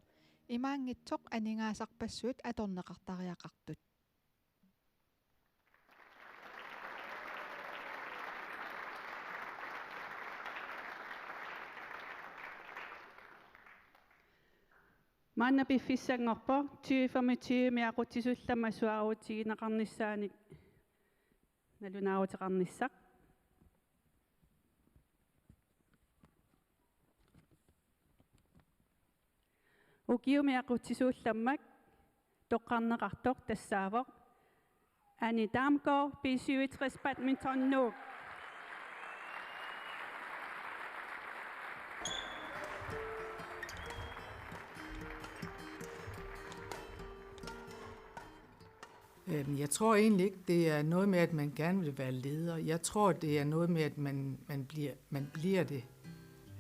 Imaanngitsoq aningaasarpassuit atorneqartariaqartut. Maanna piffissanngorpoq tyve femogtyve-mi aqutsisullammat suaarutigineqarnissaanik nalunaaruteqarnissaq. Ukiumi aqutsisuullammak toqqarneqartoq tassaavoq Anni Damgaard, B syvogtres Badminton Nuuk. Øhm, Jeg tror egentlig ikke, det er noget med, at man gerne vil være leder. Jeg tror, det er noget med, at man, man, bliver, man bliver det.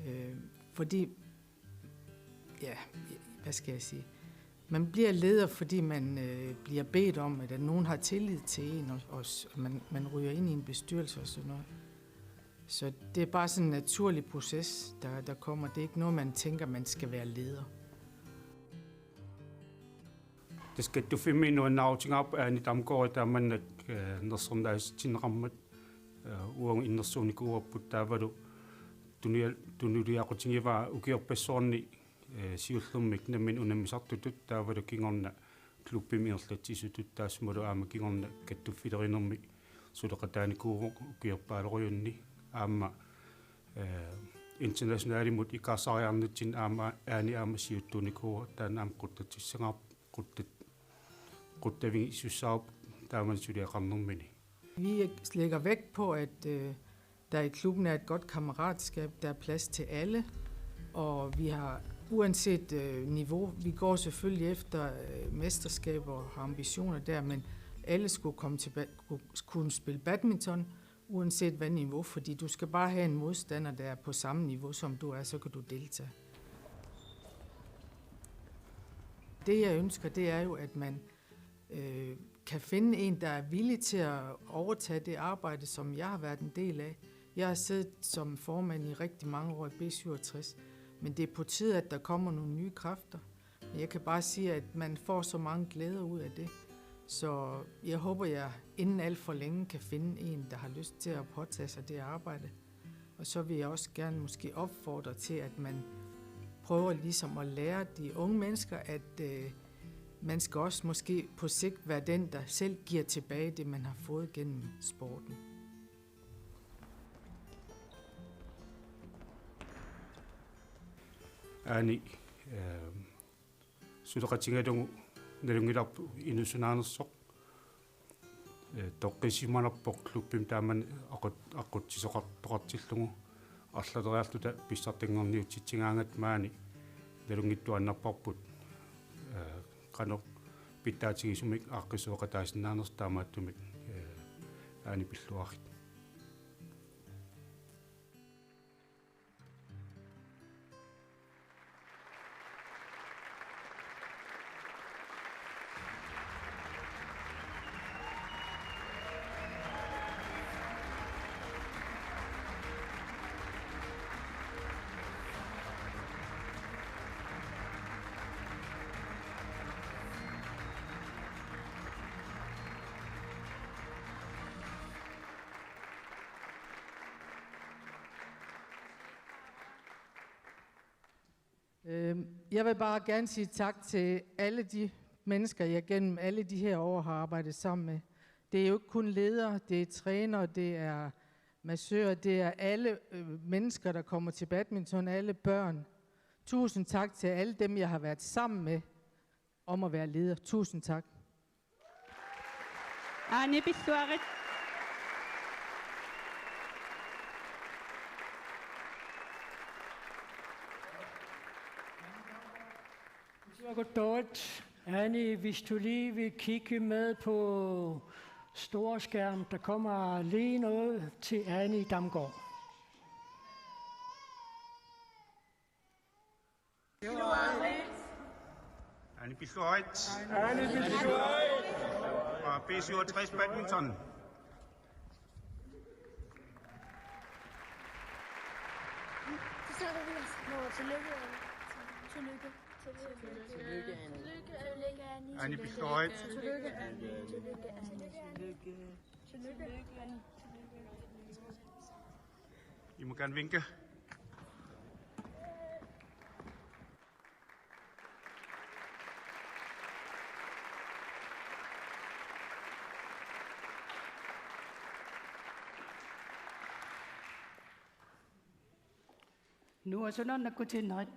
Øh, fordi, ja, hvad skal jeg sige? Man bliver leder, fordi man øh, bliver bedt om, at nogen har tillid til en, og, og s- man, man ryger ind i en bestyrelse og sådan noget. Så det er bare sådan en naturlig proces, der, der kommer. Det er ikke noget, man tænker, man skal være leder. Tassa kattuffimmi nuannaarutigaarput Anni Damgaard taamaallaat, eh, nersornaasinneqarmat, eh, uagut innersuunnikuuarput taavalu tunia-, tunuliaqutigivaa ukiorpassuarni, eh, siullermik nammineq unammisartutut taavalu kingorna klubbimi ingerlatsisutut taassumalu aamma kingorna kattuffilerinermi suleqataanikuuvoq ukiorpaalorujunni aamma, eh, internationalimut ikaarsaariarnitsinni aamma Anni aamma siuttuunikuuvoq taanna aamma quttassagaarput quttat-, quttavigisussaavoq taamani suliaqarnermini. Vi lægger vægt på, at øh, der i klubben er et godt kammeratskab, der er plads til alle, og vi har uanset øh, niveau, vi går selvfølgelig efter øh, mesterskaber og har ambitioner der, men alle skulle komme til ba- skulle kunne spille badminton, uanset hvad niveau, fordi du skal bare have en modstander, der er på samme niveau, som du er, så kan du deltage. Det jeg ønsker, det er jo, at man øh, kan finde en, der er villig til at overtage det arbejde, som jeg har været en del af. Jeg har siddet som formand i rigtig mange år i B syvogtres, men det er på tide, at der kommer nogle nye kræfter. Men jeg kan bare sige, at man får så mange glæder ud af det. Så jeg håber, jeg inden alt for længe kan finde en, der har lyst til at påtage sig det arbejde. Og så vil jeg også gerne måske opfordre til, at man prøver ligesom at lære de unge mennesker, at øh, man skal også måske på sigt være den, der selv giver tilbage det, man har fået gennem sporten. Anni, eh, suleqatigalugu nalunngilarput inuusunnaanersoq. Eh, toqqissisimanarpoq klubbimi taamani aqut-, aqutsisoqartoqartillugu arlaleriarluta pissartanngorniutitsigaangatta maani nalunngitsuaannarparput, eh, qanoq pitsaatigisumik aaqqissueqataasinnaanersoq taamaattumik, eh, Anni pilluarit. Øhm, Jeg vil bare gerne sige tak til alle de mennesker, jeg gennem alle de her år har arbejdet sammen med. Det er jo ikke kun ledere, det er trænere, det er massører, det er alle øh, mennesker, der kommer til badminton, alle børn. Tusind tak til alle dem, jeg har været sammen med om at være leder. Tusind tak. Anni pilluarit. Anni, hvis du lige vil kigge med på storskærm, der kommer lige noget til Anni Damgaard. Anni pilluarit. Anni pilluarit. Fra B syvogtres Badminton. Så sidder vi og tillykke. Tillykke. Tillykke, Annie. Tillykke, Annie. Annie Biscoit. Tillykke, Annie. Tillykke, Annie. Tillykke, Annie. I må gerne vinke. Nuannersuaq nakkutinnerit.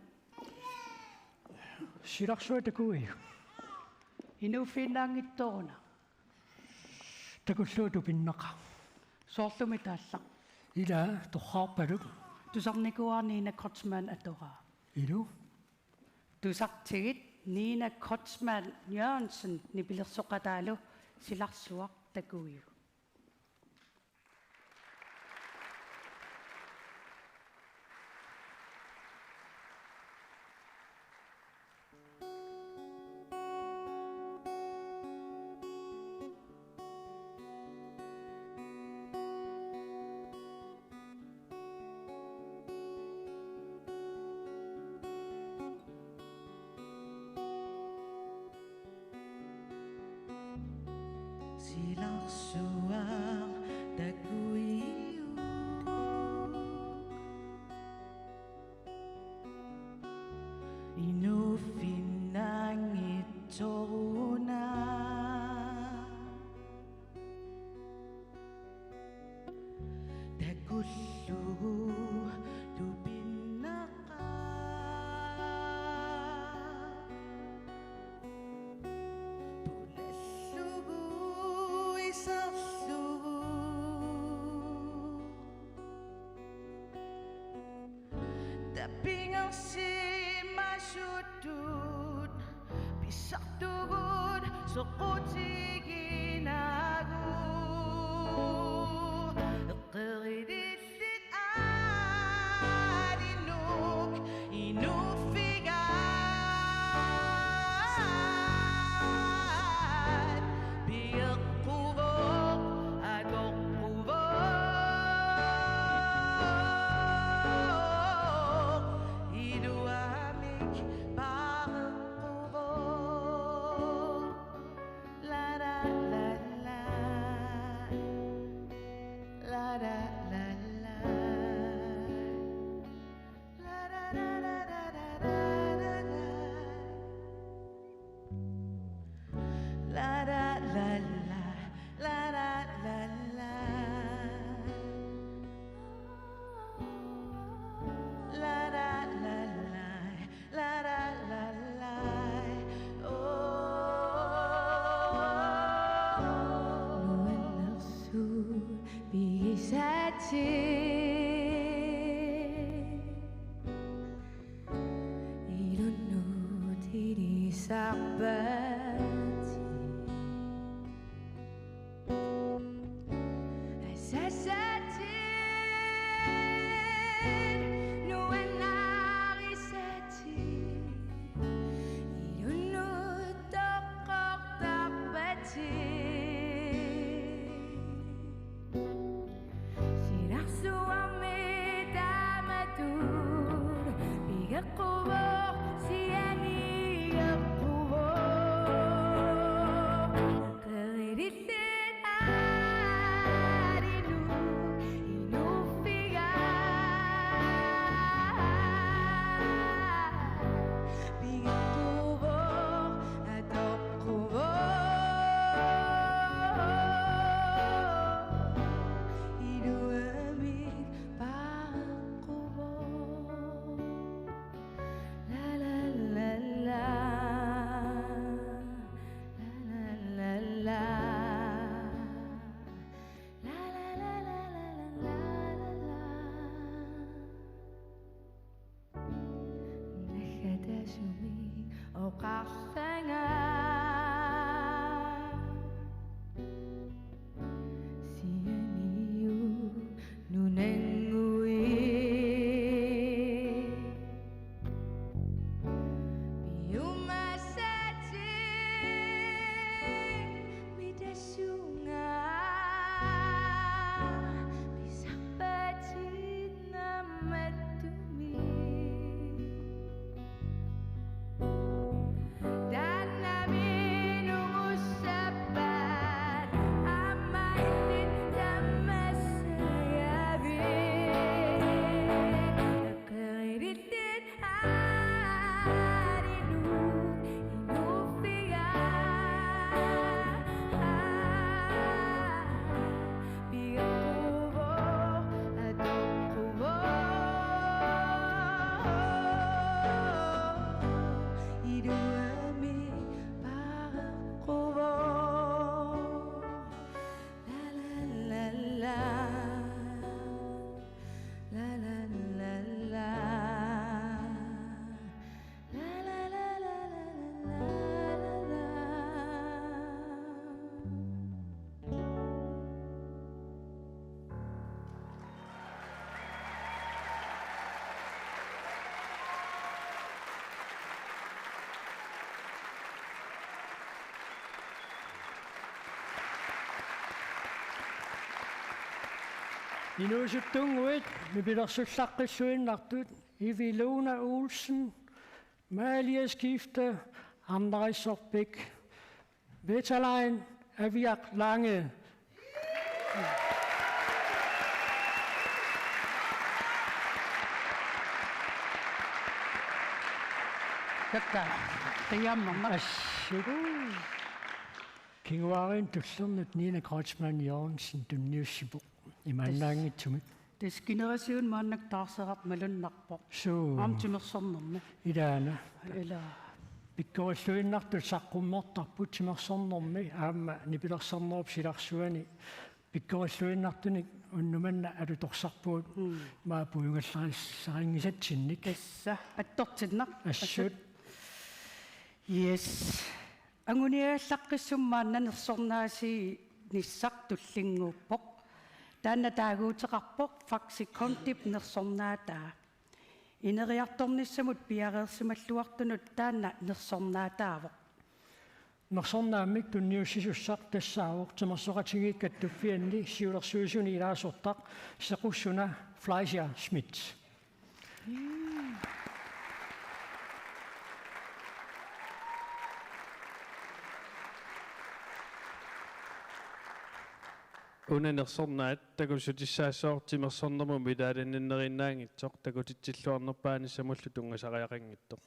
Silarsuaq takuiuk. Inuuffiinnaanngitsoq una. Takullugu tupinnaqaaq. Soorlumi taallaq. Ila torraarpaluk. Tusarnikuuara Nina Kreutzmann atoraa. Ilu. Tusartigit Nina Kreutzmann Jørgensen nipilersoqataalu silarsuaq takuiuk. Silarsuaq takuiuk. Inuuffiinnaanngitsoq una. Takullugu tupinnaqaaq. Pulallugu iserlugu. Tapinngersimasutut pissartugut soqutiginagu. Eqqirilillit aalinnut inuuffigaat. Pigeqquvoq, atoqquvoq, iluamik pareqquvoq. La la la la. La la la la. La la la la. La la la la, la la la la. La la la la, la la la la. Oh. Nuannersuaq pigisaatit. Ilunnut ilisarpatit. Asassatit nuannarisatit. Ilunnut toqqortarpatit. Silarsuarmi taamatut pigeqquvoq, sianigeqquvoq. Eqqirilillit aalinnut inuuffigaat. Pigeqquvoq, atoqquvoq, iluamik pareqquvoq. La la la la, la la la la. La la la la. Naggatasumik oqarlanga. Sianiup nunannguit. Piumassatit mitasunga. Pisarpatit naammattumik. Inuusuttunnguit nipilersullaqqilluinnartut Ivi Luna Olsen, Malia Skifte, Arnarissorpik, Veterlein Aviak Lange. Takka. Tajaammerma. Assut. Kinguaariinni tullernut Nina Kreutzmann Jørgensen tunniussivoq. Imaannaanngitsumik. Tassa kinerisiun maannakkut taarseraq malunnarpoq. Suu. Aamma timersornermi. Ilaana. Ila. Pikkorilluinnartut saqqummertarput timersornermi aamma nipilersornerup silarsuani pikkorilluinnartunik unnuk manna alutorsarpugut. Mm. Maani puigallarinngisatsinnik. Tassa attortinnaq. Assut. Yes. Anguniagallaqqissumik maanna nersornaasiinissaq tullinnguuppoq. Taanna taaguuteqarpoq Faxe Kondip nersornaataa. Ineriartornissamut piareersimalluartunut taanna nersornaataavoq. Nersornaammik tunniussisussaq tassaavoq Timersoqatigiit Kattuffianni siulersuisuni ilaasortaq Sequssuna Fleischer Schmidt. Una nersornaat takussutissaassooq timersornermut medaljanninneriinnaanngitsoq takutitsilluarnerpaanissamullu tunngasariaqanngitsoq.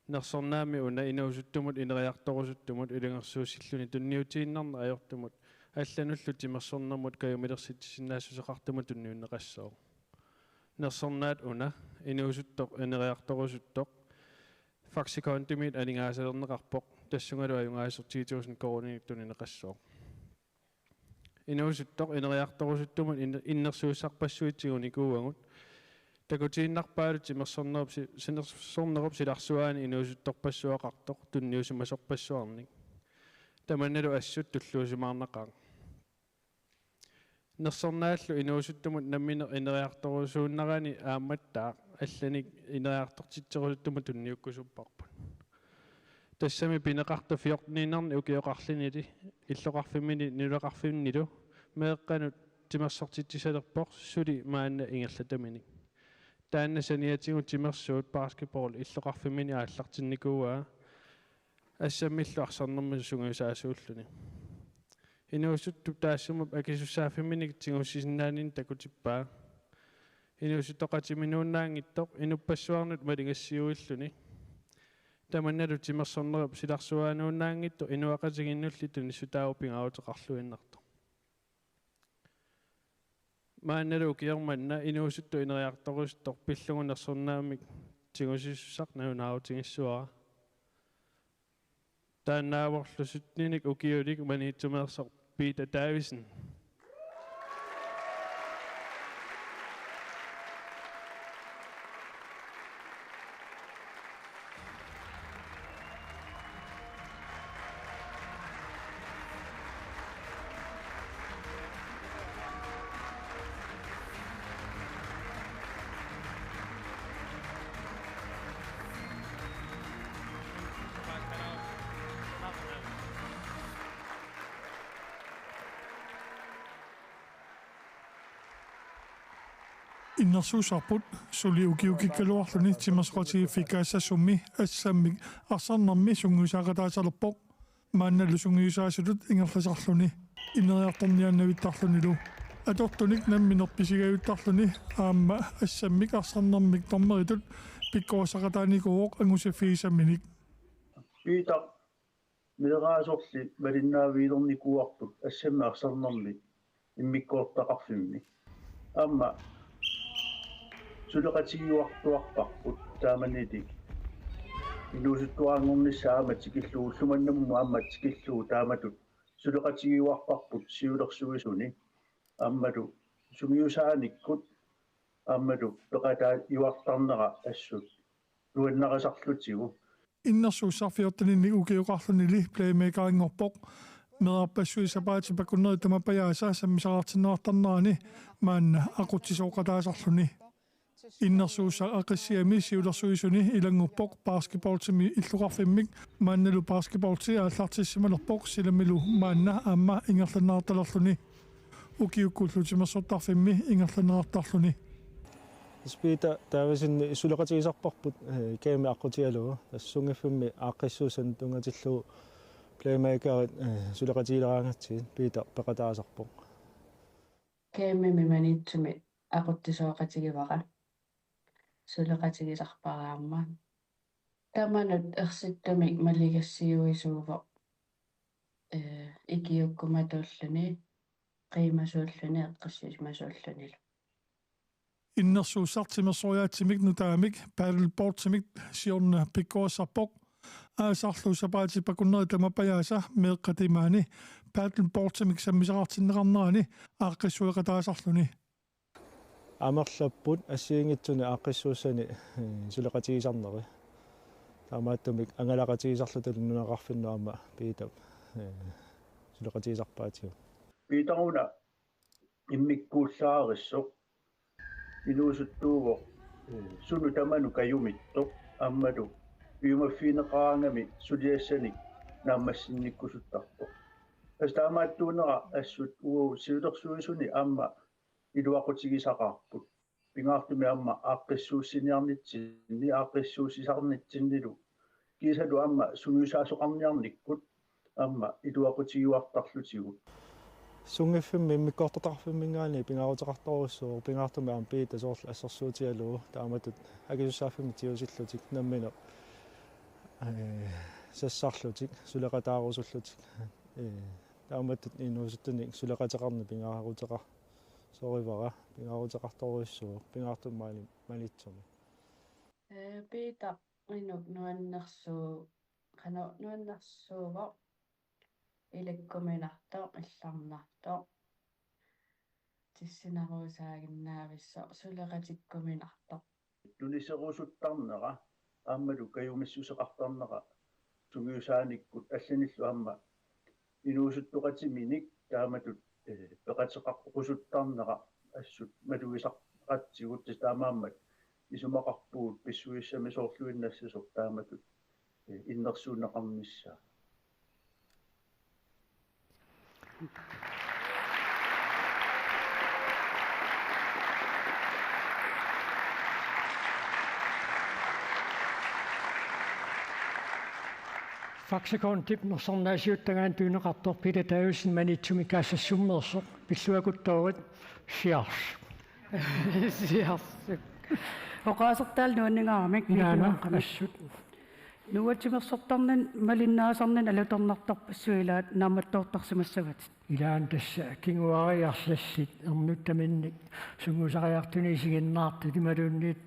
Nersornaammi una inuusuttumut ineriartorusuttumut ilungersuussilluni tunniutiinnarneq ajortumut allanullu timersornermut kajumilersitsisinnaassuseqartumut tunniunneqassooq. Nersornaat una inuusuttoq ineriartorusuttoq Faxe Kondimiit aningaasalerneqarpoq, tassungalu ajugaasoq ti tusind koruuninik tunineqassooq. Inuusuttoq ineriartorusuttumut in-, innersuussarpassuit tigunikuuagut. Takutiinnarpaalu timersornerup si-, sinersornerup silarsuaani inuusuttorpassuaqartoq tunniusimasorpassuarnik. Tamannalu assut tulluusimaarnaqaaq. Nersornaallu inuusuttumut nammineq ineriartorusuinnarani aammattaaq allanik ineriartortitserusuttumut tunniukkusupparput. Tassami pineqartoq fjorteniinnarnik ukioqarlunili illoqarfimmini nunaqarfinnilu meeqqanut timersortitsisalerpoq suli maanna ingerlataminik. Taanna saniatigut timersuut basketball illoqarfimmini aallartinnikuuaa assammillu arsarnermillu sungiusaasuulluni. Inuusuttup taassuma akisussaaffimminik tigusisinnaanini takutippaa. Inuusuttoqatiminuunnaanngitsoq inuppassuarnut malingassiuilluni. Tamannalu timersornerup silarsuaanuunnaanngitsoq inuiaqatigiinnulli tunissutaavoq pingaaruteqarluinnartoq. Maannalu ukioq manna inuusuttoq ineriartorusuttoq pillugu nersornaammik tigusisussaq nalunaarutigissuara. Taannaavorlu syttenik ukiulik Maniitsumeersoq Peter Davidsen. Innersuussarput suli ukiukikkaluarluni timersoqatigiiffiit kaassassummi assammik arsarnermi sungiusaaqataasalerpoq. Maannalu sungiusaasutut ingerlasarluni ineriartorniaannavittarlunilu. Atortunik nammineq pisigajuttarluni aamma assammik arsarnermik dommeritut pikkorissaqataanikuuvoq angusiffigisaminik. Peter meeraasorli malinnaaviilernikuuarput assammik arsarnermik immikkoortitaqarfimmi. Aamma suleqatigiuartuarparput taamanilu inuusuttuaranngornissaa aamma tikillugu ulloq manna aamma tikillugu taamatut suleqatigiuarparput siulersuisuni aammalu sungiusaanikkut aammalu peqataajuartarnera assut nuannarisarlutigu. Innersuussaq fjorteninnik ukioqarlunili playmakerinngorpoq. Meerarpassuit sapaatip akunnerit tamapajaasa sammisaqartinneqartarnerani maanna aqutsisooqataasarluni. Innersuussaq Aqissiami siulersuisuni ilannguppoq basketballimi illoqarfimmik, maannalu basketballi aallartissimalerpoq silamilu maanna aamma ingerlanneqartalerluni. Ukiukkullu timersortarfimmi ingerlanneqartarluni. Peter Davidsen suleqatigisarparput, eh, G M-i aqqutigalugu. Tassa sunngiffimmi aaqqissuussanik tunngatillugu playmakerit, eh, suleqatigileraangatsigit Peter peqataasarpoq. G M-imi Maniitsumi aqutsisooqatigivara. Suleqatigisarpara aamma. Tamanut ersittumik maligassiuisuuvoq, eh, ikiuukkumatuulluni, qiimasuulluni, eqqissisimasuullunilu. Innersuussaq timersoriaatsimik nutaamik paddleboardimik siorna pikkorissarpoq. Aasarlu sapaatip akunneri tamapajaasa meeqqat imaanni paddleboardimik sammisaqartinneqarnerani aaqqissueqataasarluni. Amerlapput assigiinngitsuni aaqqissuussani, eh, suleqatigisarneri. Taamaattumik angalaqatigisarluta nunaqarfinnut aamma Peter, eh, suleqatigisarpaatigut. Peter una immikkuullaarissoq inuusuttuuvoq, eh, sunut tamanut kajumittoq aammalu piumaffigineqaraangami suliassanik naammassinnikkusuttarpoq. Tassa taamaattuunera assut uagut siulersuisuni aamma iluaqutigisaqaarput. Pingaartumik aamma aaqqissuussiniarnitsinni, aaqqissuussisarnitsinnilu kiisalu aamma sungiusaasoqarniarnikkut aamma iluaqutigiuartarlutigu. Sunngiffimmi immikkoortortaqarfimminngaanniit pingaaruteqartorujussuuvoq, pingaartumik aamma Peter soorlu assersuutigalugu taamatut akisussaaffimmik tigusillutik nammineq, eh, sassarlutik, suleqataarusullutik. Eh, taamatut inuusuttunik suleqateqarneq pingaaruteqarsorivara, pingaaruteqartorujussuuvoq, pingaartumik maani Maniitsumi. Eh, Peter inuk nuannersuu-, qanoq nuannersuuvoq, ilikkuminartoq, illarnartoq, tissinaruusaaginnaavissoq, suleqatikkuminartoq. Tuniserusuttarnera aammalu kajumissuseqartarnera sungiusaanikkut allanillu aamma inuusuttoqatiminik taamatut, eh, peqateqarusuttarnera assut malugisaqatsigu, tassa taamaammat isumaqarpugut pissusissami soorluinnassasoq taamatut, eh, innersuunneqarnissaa. Faxe Kondip nersornaasiuttagaanni tunineqartoq Peter Davidsen Maniitsumi Kaassassummeersoq, pilluakuttoorit, siarsuk. Siarsuk. Oqaasertaalu nuanningaaramik. Inaana, Nikunaaqqamik. Assut. Nuuatimersortarnini malinnaasarnini alutornartorpassuit ilaat naammattoortarsimassavatit. Ilaanni tassa kinguaariit arlallit ernuttaminnik sungiusariartunik isiginnaartut imaluunniit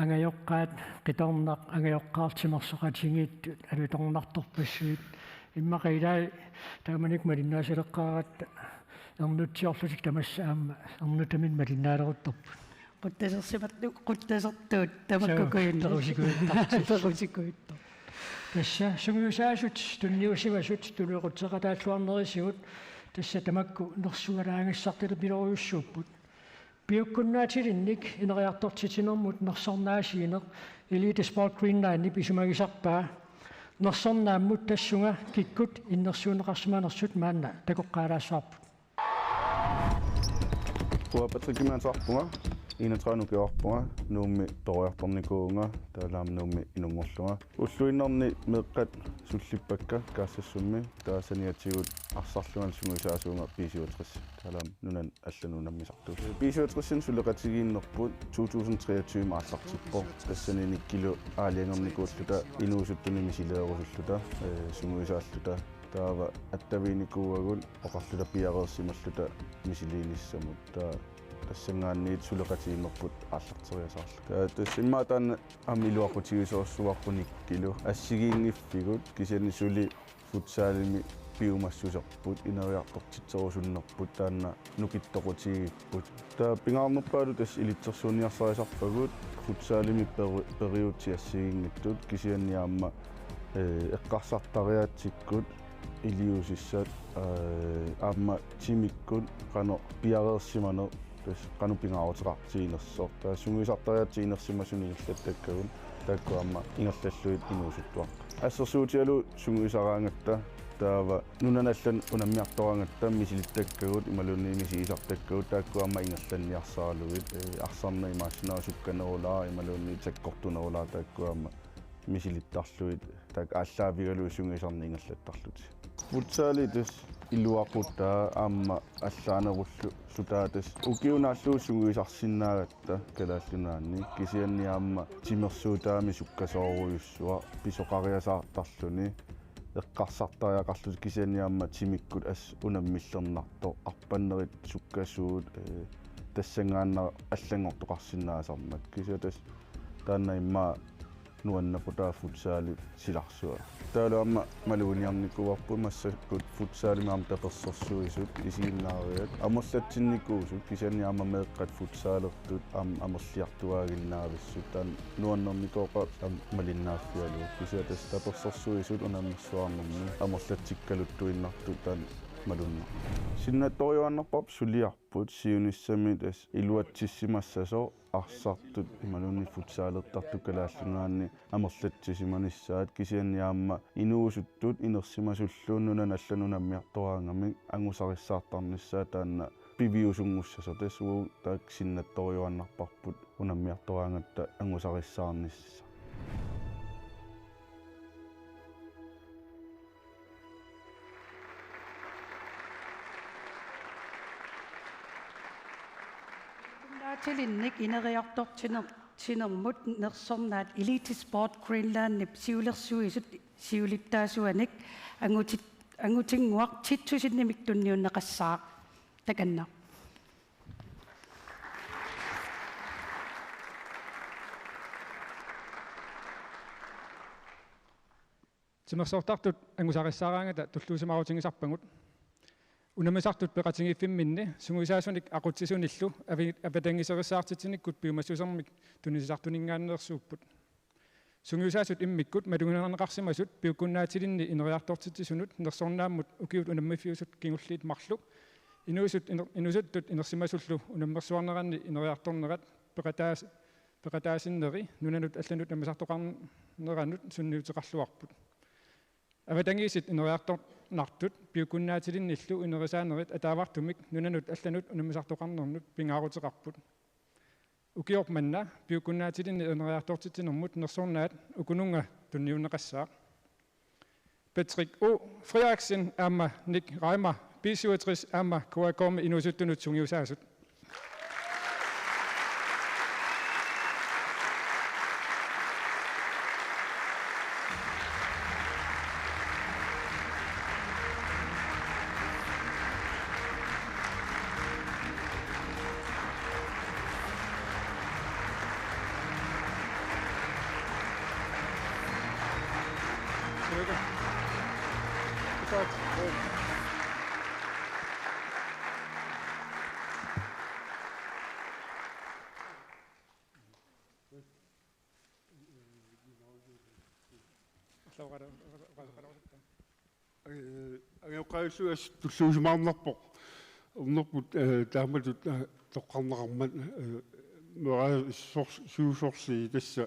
angajoqqaat qitornaq angajoqqaarlu timersoqatigiittut alutornartorpassuit. Immaqa ilaat taamanikkut malinnaasaleqqaaratta ernutsiorlutik tamassa aamma ernuttaminnik malinnaaleruttorput. Quttasersimattu-, quttasertuut tamakkukujunnit. Suu, perusikujuttartut. Perusikujuttartut. Tassa sungiusaasut tunniusimasut tuninequtseqataalluarnerisigut tassa tamakku nersualaangassartalippilorujussuupput. Piukkunnaatilinnik ineriartortitsinermut nersornaasiineq Elite Sport Greenlandip isumagisarpaa nersornaammut tassunga kikkut innersuunneqarsimanersut maanna takoqqaalaassavarput. Uanga Patrick Kimmansaarpunga, enogtredive ukiorpunga, Nuummi peroriartornikuuvunga, taavalu aamma Nuummi inunngorlunga. Ulluinnarni meeqqat sullippakka Kaassassummi, taava saniatigut arsarlunga sungiusaasuuvunga B syvogtres. Taavalu aamma nunani allanut unammisartuullunga. B syvogtres suleqatigiinnerput to tusind treogtyve aallartippoq. Tassani nikkilu aalajangernikuulluta inuusuttunik misileerusulluta, eh, sungiusaalluta. Taava attaviginikuuagut oqarluta piareersimalluta misiliinissamut. Taava tassanngaanniit suleqatigiinnerput aallarteriasaarluta. Taava tassa immaqa taanna aamma iluaqutigisorujussuuarput nikkilu assigiinngiffigut, kisianni suli futsalimi piumassuserput, ineriartortitserusunnerput taanna nukittoqutigigipput. Taava pingaarnerpaalu tassa ilitsersuunniarsarisarpagut futsalimi peri-, periutsit assigiinngitsut, kisianni aamma, eh, eqqarsartariaatsikkut iliuusissat, eh, aamma timikkut qanoq piareersimaneq, tassa qanoq pingaaruteqartiginersoq. Taava sungiusartariaatsit inersimasunik ingerlattakkagut taakku aamma ingerlallugit inuusuttuaqqat. Assersuutigalugu sungiusaraangatta Taava nunanut allanut unammiartoraangatta misilittakkagut imaluunniit misigisartakkagut taakku aamma ingerlanniarsaralugit, eh, arsarneq imaassinnaavoq sukkanerulaaq imaluunniit sakkortunerulaaq taakku aamma misilittarlugit taakku aallaavigalugit sungiusarneq ingerlattarlutik. Futsali tassa iluaqutaa aamma allaanerullutaa tassa ukiunaallu sungiusarsinnaagatta Kalaallit Nunaanni kisianni aamma timersuutaamik sukkasoorujussuaq pisoqariasaartarluni eqqarsartariaqarlutik kisianni aamma timikkut assut unammillernartoq arpannerit sukkasuut, eh, tassanngaannaq allanngortoqarsinnaasarmat kisianni tassa taanna immaqa nuannequtaa futsalip silarsuaa. Taavalu aamma maluginiarnikuuarput massakkut futsalimik aamma tapersersuisut isiginnaariat amerlatsinnikuusut kisianni aamma meeqqat futsalertut aamma amerliartuaaginnaavissut taanna nuannernikooqaaq aamma malinnaaffigalugu kisianni tassa tapersersuisut unammersuarnermi amerlatsikkaluttuinnartut taanna malunnarpoq. Sinnattorujuaannarparput suliarput siunissami tassa iluatsissimassasoq arsartut imaluunniit futsalertartut Kalaallit Nunaanni amerlatsisimanissaat kisianni aamma inuusuttut inersimasullu nunanut allanut unammiartoraangamik angusarissaartarnissaat taanna piviusunngussasoq tassa uagut taakku sinnattorujuaannarparput unammiartoraangatta angusarissaarnissaq. Piukunnaatilinnik ineriartortiner-, tinermut nersornaat Elite Sport Greenlandip siulersuisut siulittaasuanik angutit-, angutinnguaq ti tusindimik tunniunneqassaaq. Takanna. Timersortartut angusarissaaraangata tulluusimaarutigisarpagut. Unammisartut peqatigiiffimminni sungiusaasunik aqutsisunillu avi-, avatangiiserissaartitsinikkut piumassusermik tunisisartuninngaanneersuupput. Sungiusaasut immikkut malugineqarsimasut piukkunnaatilinni ineriartortitsisunut nersornaammut ukiut unammiffiusut kingulliit marluk inuusut iner-, inuusuttut inersimasullu unammersuarneranni ineriartornerat peqataas-, peqataasinneri nunanut allanut nammisartoqarneranut sunniuteqarluarput. Avatangiisit ineriartornartut piukkunnaatilinnillu inerisaanerit ataavartumik nunanut allanut unammisartoqarnernut pingaaruteqarput. Ukioq manna piukkunnaatilinni ineriartortitsinermut nersornaat ukununnga tunniunneqassaaq. Patrick O. Frederiksen aamma Nick Reimer, B syvogtres aamma K A K-mi inuusuttunut sungiusaasut. Ee, angajoqqaajullugu tulluusimaarnarpoq. Ernerput, ee, taamatut, ee, toqqarneqarmat, ee, meeraasorsii tassa,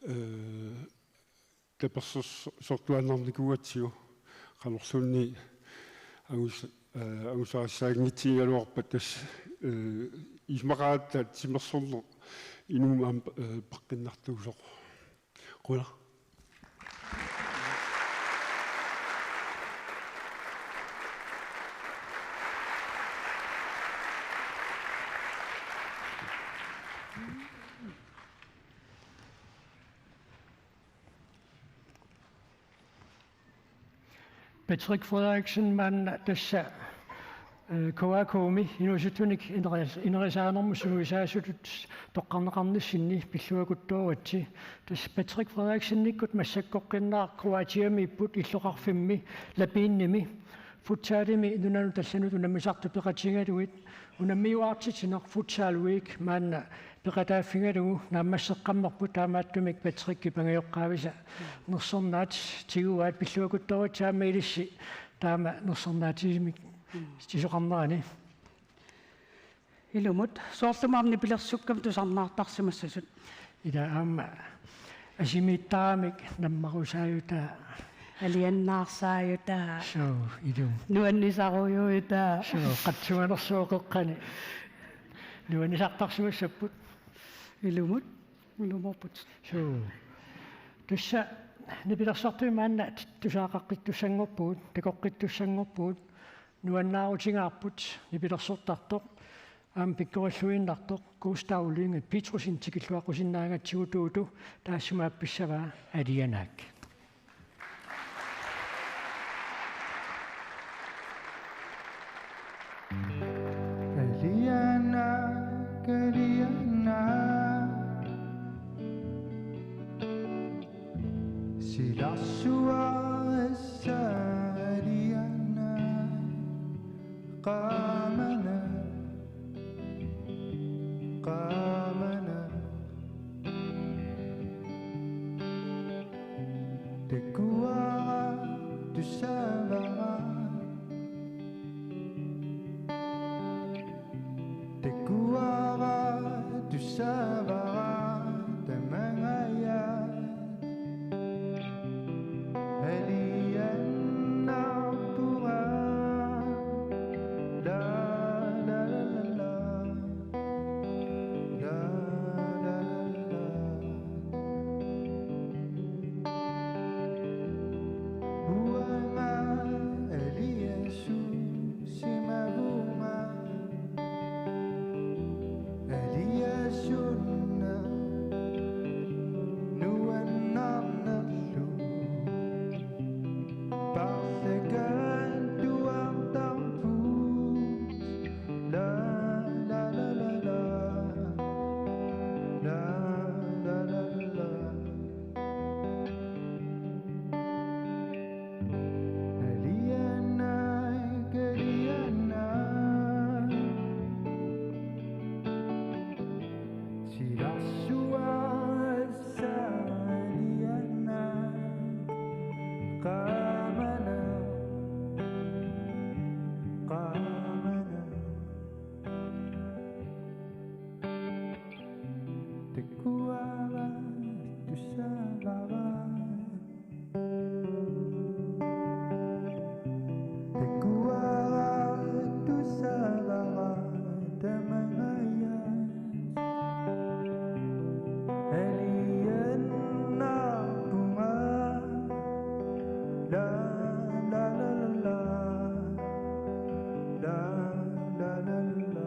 ee, tapersersortuaannarnikuugatsigu qanorluunniit angus-, ee, angusarissaanngitsigigaluarpat tassa, ee, isumaqaratta timersorneq inummut aamma, ee, peqqinnartuusoq. Qujanaq. Patrick Frederiksen maanna tassa, ee, K A K-mi inuusuttunik ineri-, inerisaanermut sungiusaasutut toqqarneqarnissinni pilluakuttooritsi. Tassa Patrick Frederiksennikkut massakkoqqinnaaq Kroatiamiipput illoqarfimmi Labinimi futsalimi nunanut allanut unammisartut peqatigalugit unammiuaartitsineq Futsal Week maanna peqataaffigalugu naammasseqqammerput taamaattumik Patrickip angajoqqaavisa nersornaat tiguaat pilluakuttooritsi aamma ilissi taama nersornaatigisumik isoqarnerani. Ilumut soorlumi aamma nipilersukkamik tusarnaartarsimassasut. Ila aamma asimiittaramik nammarusaajutaa Alianaarsaajutaa. Suu, ilumut. Nuannisarujujutaa. Suu, qatsuanersuoqeqqani. Nuannisartarsimassapput. Ilumut. Ilumoorput. Suu. Tassa nipilersortumi maanna tusaaqaqqittussanngorpugut, takoqqittussanngorpugut, nuannaarutigaarput nipilersortartoq, aamma pikkorilluinnartoq, Gustav Lynge Petrussenip tikilluaqqusinnaagatsigu Tuutu, taassuma aappissavaa Alianaak. Alianaak, Alianaak. Silarsuarissa Alianaak. Qaamanaaq, qaamanaaq. Takuara tusaavara. Takuara tusaavara tamangajaat. Alianaarpunga. La, la, la, la, la. La, la, la, la, la. Uanga aliasuusimavunga. Aliasunneq nuannaarnerlu. Paarlakaattuartarput. La, la, la, la, la. La, la, la, la, la. Alianaak, Alianaak. Silarsuarissa Alianaak. Qaamanaaq, qaamanaaq. Takuara tusaavara. Takuara tusaavara tamangajaat. Alianaarpunga. La, la, la, la, la. La, la, la, la.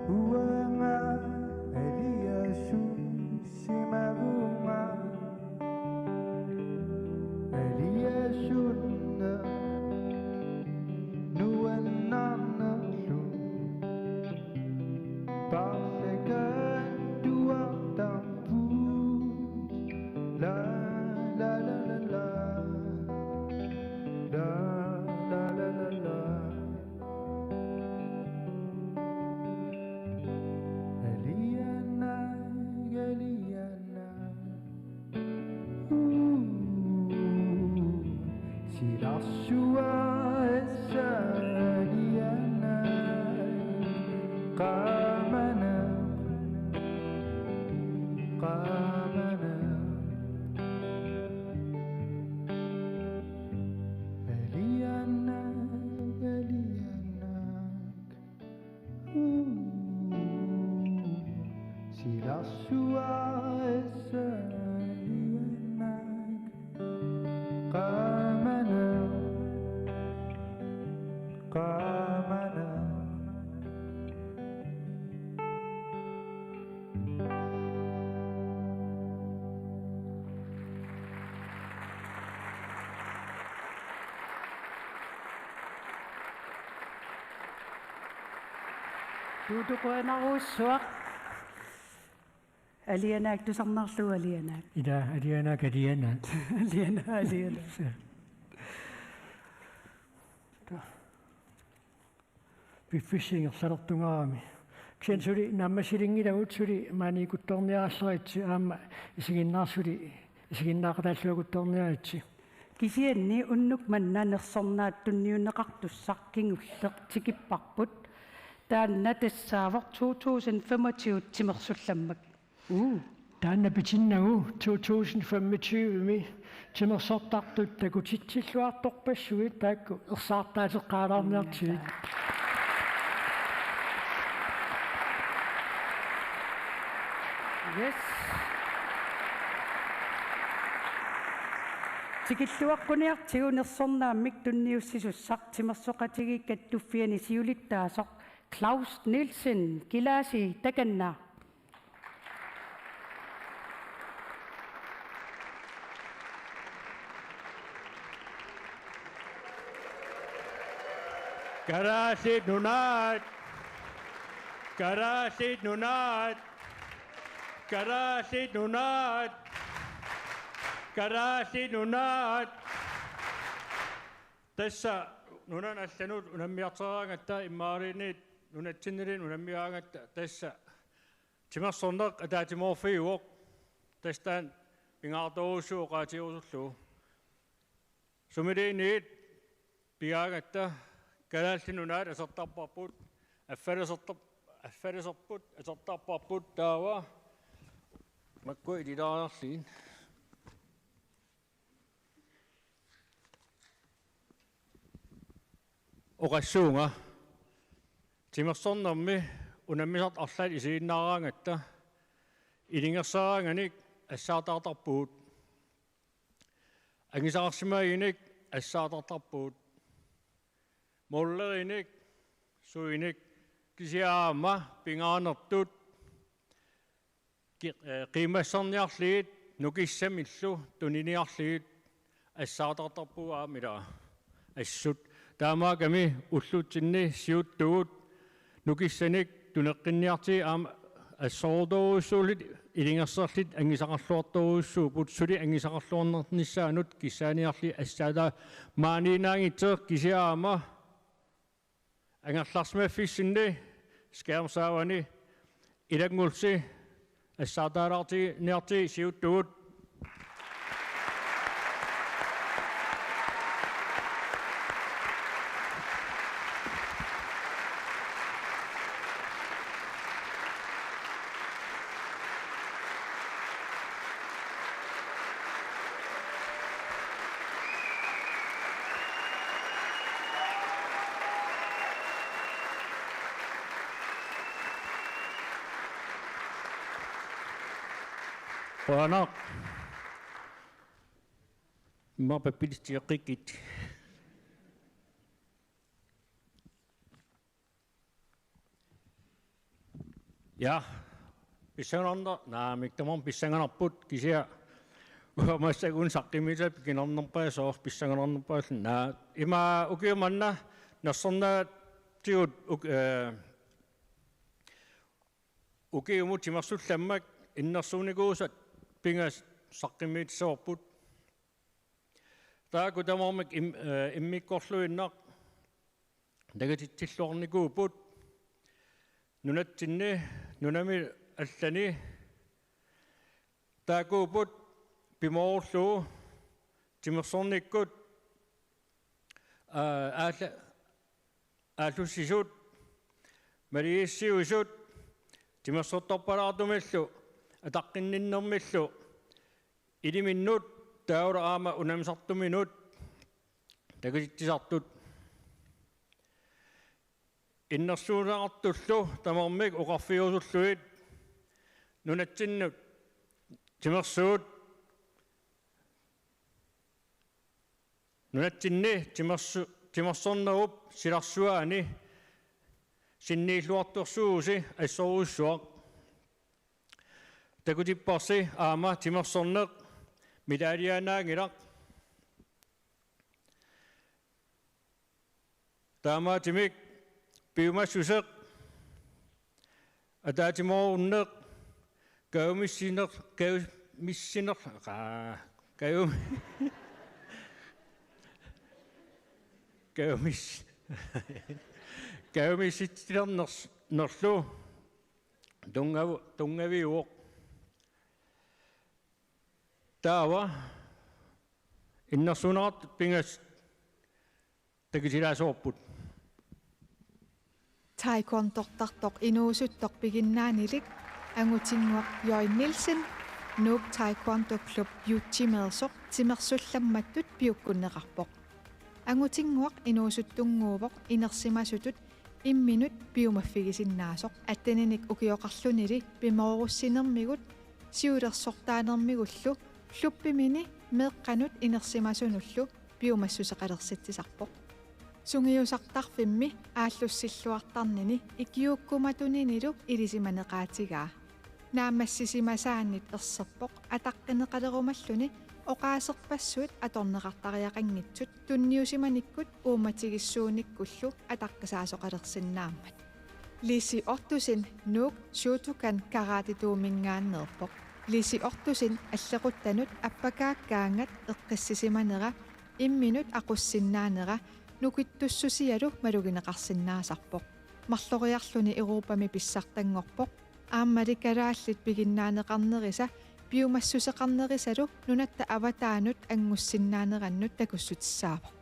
Uanga aliasuusimavunga. Aliasunneq nuannaarnerlu. Paarlakaattuartarput. La, la, la, la, la. La, la, la, la, la. Alianaak, Alianaak. Uu. Silarsuarissa Alianaak. Qaamanaaq, qaamanaaq. Alianaak, Alianaak. Uu. Silarsuarissa Alianaak. Qaamanaaq, qaamanaaq. Tuutu, qujanarsuaq. Alianaak tusarnaarlugu, Alianaak. Ila, Alianaak, Alianaak. Alianaak, Alianaak. Piffissap ingerlalertungaarami. Kisianni suli naammassilinngilagut, suli maaniikuttorniarallaritsi aamma isiginnaar-, suli isiginnaaqataalluakuttorniaritsi. Kisianni unnuk manna nersornaat tunniunneqartussaq kingulleq tikipparput. Taanna tassaavoq to tusind femogtyve timersullammak. Uu. Taanna pitinnagu to tusind femogtyve-mi timersortartut takutitsilluartorpassuit taakku ersaartaateqqaalaarniartigit. Yes. Tikilluaqquniartigu nersornaammik tunniussisussaq timersoqatigiit kattuffianni siulittaasoq Claus Nielsen, kilaasi takanna. Kalaallit Nunaat! Kalaallit Nunaat! Kalaallit Nunaat! Kalaallit Nunaat! Tassa nunanut allanut unammiartaraangatta imaluunniit nunatsinnili unammigaangatta tassa timersorneq ataatsimoorfiuvoq. Tassa taanna pingaartorujussuuvoq oqaatigerusullugu. Sumiluunniit pigaangatta Kalaallit Nunaat asertarparput, affalisertar-, affaliserput asertarparput taava makku ililaariarlugit. Oqassuunga timersornermi unammisartut arlaat isiginnaaraangatta ilungersuugaanganik assaartartarpugut. Angisaqarsimagunik assaartartarpugut. Mollerinik, suinik, kisianni aamma pingaanertut ki-, eh, qiimmassarniarlugit nukissamillu tuniniarlugit assaartartarpugut aamma ila assut. Taamaakkami ullutsinni siuttugut nukissanik tuneqqinniartigit aamma assorujussuullutik ilungersorlutik angisaqarluartorujussuupput suli angisaqarluarnissaanut kissaaniarlugit assaataa maaniinnaanngitsoq kisianni aamma angerlarsimaffissinni skærmsaavani ilanngullusi assaataalaartiginiartigit siuttugut. Qujanaq. Immaqa pappilitsigeqqikkit. Ja, pissanganarna-, naamik tamarmik pissanganarput kisianni uanga massakkut saqqummiussaq pikinarnerpaasooq pissanganarnerpaallunga. Naa, ima ukiumanna nersornaatigut uk-, eh, ukiumut timersullammak innersuunnikuusat pingasut saqqummiutissavarput. Taakku tamarmik im-, eh, immikkoorluinnaq takutitsilluarnikuupput. Nunatsinni, nunami allani taakkuupput pimoorullugu timersornikkut, aa, aalla-, aallussisut, maligissiuisut, timersortarpalaartumillu, ataqqinninnermillu, iliminnut, taavalu aamma unammisartuminut, takutitsisartut. Innersuunneqartullu tamarmik oqarfigerusullugit nunatsinnut timersuut, nunatsinni timersu-, timersornerup silarsuaani sinniilluartorsuusi assorujussuaq. Takutipparsi aamma timersorneq medaljenaanngilaq. Taamaattumik piumassuseq, ataatsimoorunneq, kajumissinneq, kajumissinneq, aa, kajum-, kajumis-, kajumissitsilernerlu tunngavu-, tunngaviuvoq. Taava innersuunneqartut pingasut takutilaasoorput. Taekwondortartoq inuusuttoq piginnaanilik angutinnguaq Jørgen Nielsen, Nuuk Taekwondo Klub Jujimeersoq timersullammattut piukkunneqarpoq. Angutinnguaq inuusuttunnguuvoq inersimasutut imminut piumaffigisinnaassoq. Atteninik ukioqarlunili pimoorussinermigut siulersortaanermigullu klubbimini meeqqanut inersimasunullu piumassuseqalersitsisarpoq. Sungiusartarfimmi aallussilluartarnini ikiuukkumatuninilu ilisimaneqaatigaa. Naammassisimasaannit erserpoq ataqqineqalerumalluni oqaaserpassuit atorneqartariaqanngitsut tunniusimanikkut uummatigissuunikkullu ataqqisaasoqalersinnaammat. Lisi Ottosen Nuuk Shotokan karatedominngaanneerpoq. Lisi Ottosen allequttanut appakaakkaangat eqqissisimanera imminut aqussinnaanera nukittussusialu malugineqarsinnaasarpoq. Marloriarluni Europami pissartanngorpoq. Aammali kalaallit piginnaaneqarnerisa piumassuseqarnerisalu nunatta avataanut anngussinnaanerannut takussutissaavoq.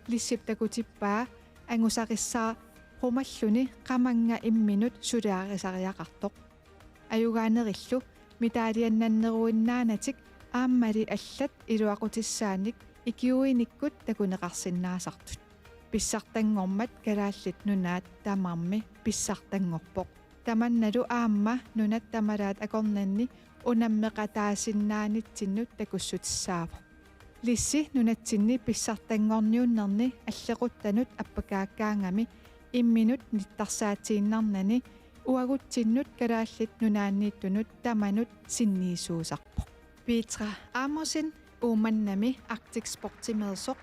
Lissip takutippaa angusarissaarumalluni qamannga imminut suliarisariaqartoq. Ajugaanerillu mitaaliannanneruinnaanatik aammali allat iluaqutissaanik ikiuinikkut takuneqarsinnaasartut. Pissartanngormat Kalaallit Nunaat tamarmi pissartanngorpoq. Tamannalu aamma nunat tamalaat akornanni unammeqataasinnaanitsinnut takussutissaavoq. Lissi nunatsinni pissartanngorniunnerni allequttanut appakaakkaangami imminut nittarsaatsiinnarnani uagutsinnut Kalaallit Nunaanniittunut tamanut sinniisuusarpoq. Petra Amundsen Uummannami Arctic Sportimeersoq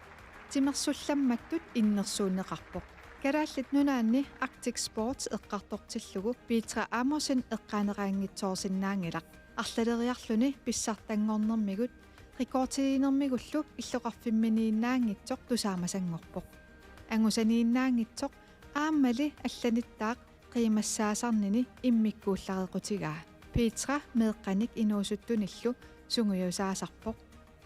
timersullammattut innersuunneqarpoq. Kalaallit Nunaanni Arctic Sports eqqartortillugu Petra Amundsen eqqaaneqanngitsoorsinnaanngilaq. Arlaleriarluni pissartanngornermigut rekordiinermigullu illoqarfimminiinnaanngitsoq tusaamasanngorpoq. Angusaniinnaanngitsoq aammali allanittaaq qiimassaasarnini immikkuullarequtigaa. Petra meeqqanik inuusuttunillu sungiusaasarpoq.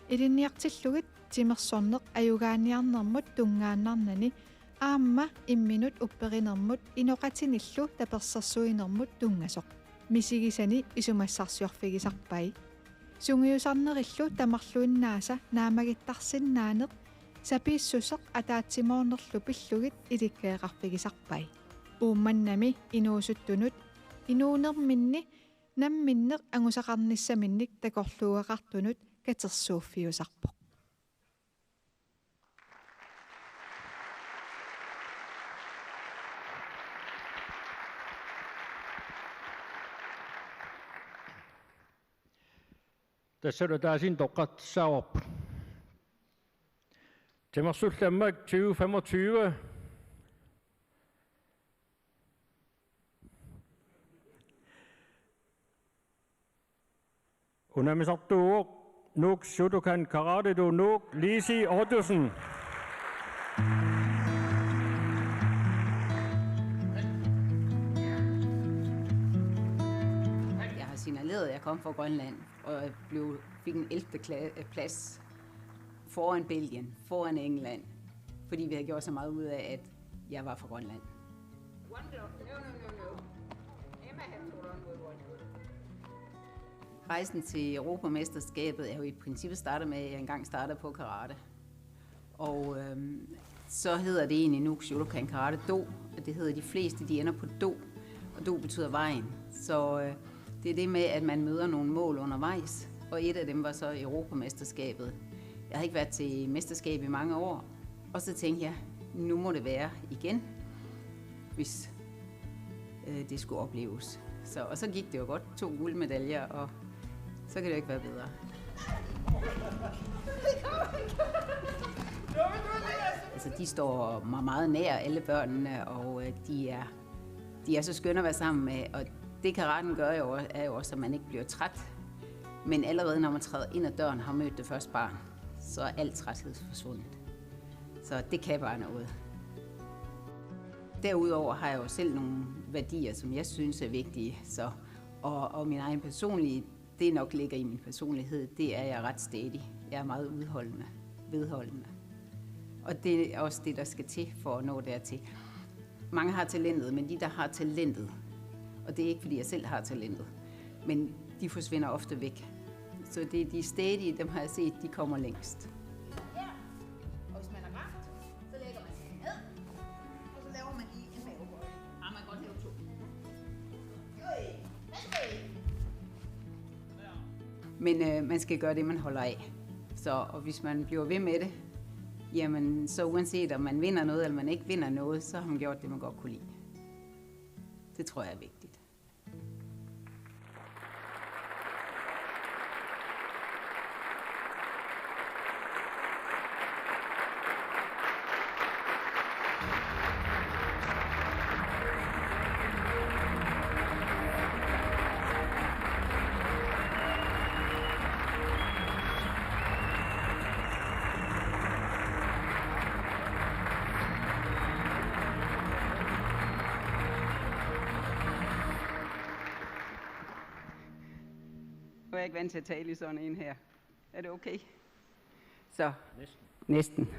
Ilinniartillugit timersorneq ajugaaniarnermut tunngaannarnani aamma imminut upperinermut inoqatinillu tapersersuinermut tunngasoq. Misigisani isumassarsiorfigisarpai. Sungiusarnerillu tamarluinnaasa naammagittarsinnaaneq sapiissuseq ataatsimoornerlu pillugit ilikkageqarfigisarpai. Uummannami inuusuttunut inuunerminni namminneq angusaqarnissaminnik takorluugaqartunut katersuuffiusarpoq. Tassalu ataasiinnaq toqqartissaavarput. Timersullammak tyve femogtyve. Unammisartuuvoq Nuuk Shotokan Karate-do Nuuk Lise Ottosen. Jeg har signaleret, at jeg kom fra Grønland, og jeg blev, fik en ellevte kla-, plads foran Belgien, foran England, fordi vi havde gjort så meget ud af, at jeg var fra Grønland. One block. No, no, no, no. Emma had to run with one block. Rejsen til Europamesterskabet er jo i princippet startet med, at jeg engang startede på karate. Og øhm, så hedder det egentlig Nuuk Shotokan Karate-do, og det hedder de fleste, de ender på do, og do betyder vejen. Så øh, det er det med, at man møder nogle mål undervejs, og et af dem var så Europamesterskabet. Jeg havde ikke været til mesterskab i mange år, og så tænkte jeg, nu må det være igen, hvis øh, det skulle opleves. Så, og så gik det jo godt. To guldmedaljer, og så kan det jo ikke være bedre. Altså, de står mig meget nær, alle børnene, og øh, de er, de er så skønne at være sammen med, og det karaten gør jo, er jo også, at man ikke bliver træt. Men allerede når man træder ind ad døren, har mødt det første barn, så er al træthed forsvundet. Så det kan bare noget. Derudover har jeg jo selv nogle værdier, som jeg synes er vigtige, så, og, og min egen personlige, det nok ligger i min personlighed, det er, at jeg er ret stædig. Jeg er meget udholdende, vedholdende. Og det er også det, der skal til for at nå dertil. Mange har talentet, men de, der har talentet, og det er ikke, fordi jeg selv har talentet, men de forsvinder ofte væk. Så det er de stædige, dem har jeg set, de kommer længst. Her. Og hvis man er ramt, så lægger man sig ned, og så laver man lige en mavebøjle. Ah, man kan godt lave to. Øj, værsgo. Men øh, man skal gøre det, man holder af. Så og hvis man bliver ved med det, jamen så uanset om man vinder noget eller man ikke vinder noget, så har man gjort det, man godt kunne lide. Det tror jeg er vigtigt. Nu er jeg ikke vant til at tale i sådan en her. Er det okay? Så. Næsten. Næsten.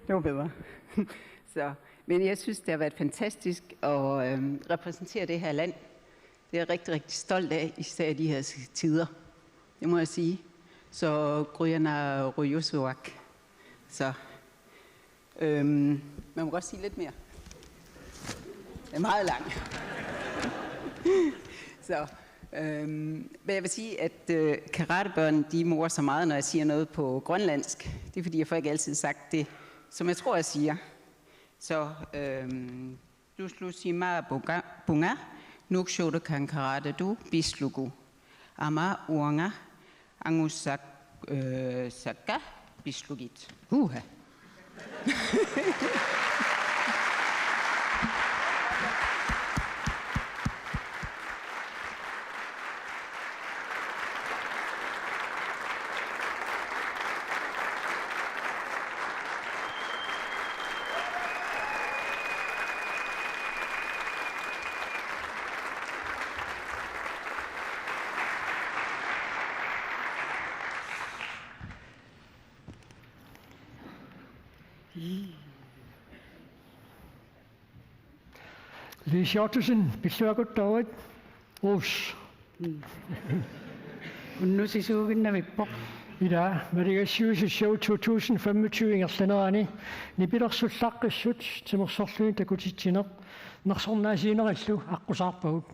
Det var bedre. Så. Men jeg synes, det har været fantastisk at øhm, repræsentere det her land. Det er jeg rigtig, rigtig stolt af, især i de her tider. Det må jeg sige. Så Qujanarujussuaq. Så øhm, man må godt sige lidt mere. Det er meget langt. Så, øhm, men jeg vil sige, at øh, karatebørn, de morer sig meget, når jeg siger noget på grønlandsk. Det er, fordi jeg får ikke altid sagt det, som jeg tror, jeg siger. Så øhm, Tuslusimaarpunga, nuuk siulleq karatedu pislugu. Aamma uanga angusak, øh, sakka pislugit. Uha. Lise Ottosen, pilluaqquttorit, Rus. Unnusisuuginnavippoq. Ila, maligassiuisut show to tusind femogtyve ingerlanerani nipilersullaqqissut timersorluni takutitsineq nersornaasiinerillu aqqusaarpagut.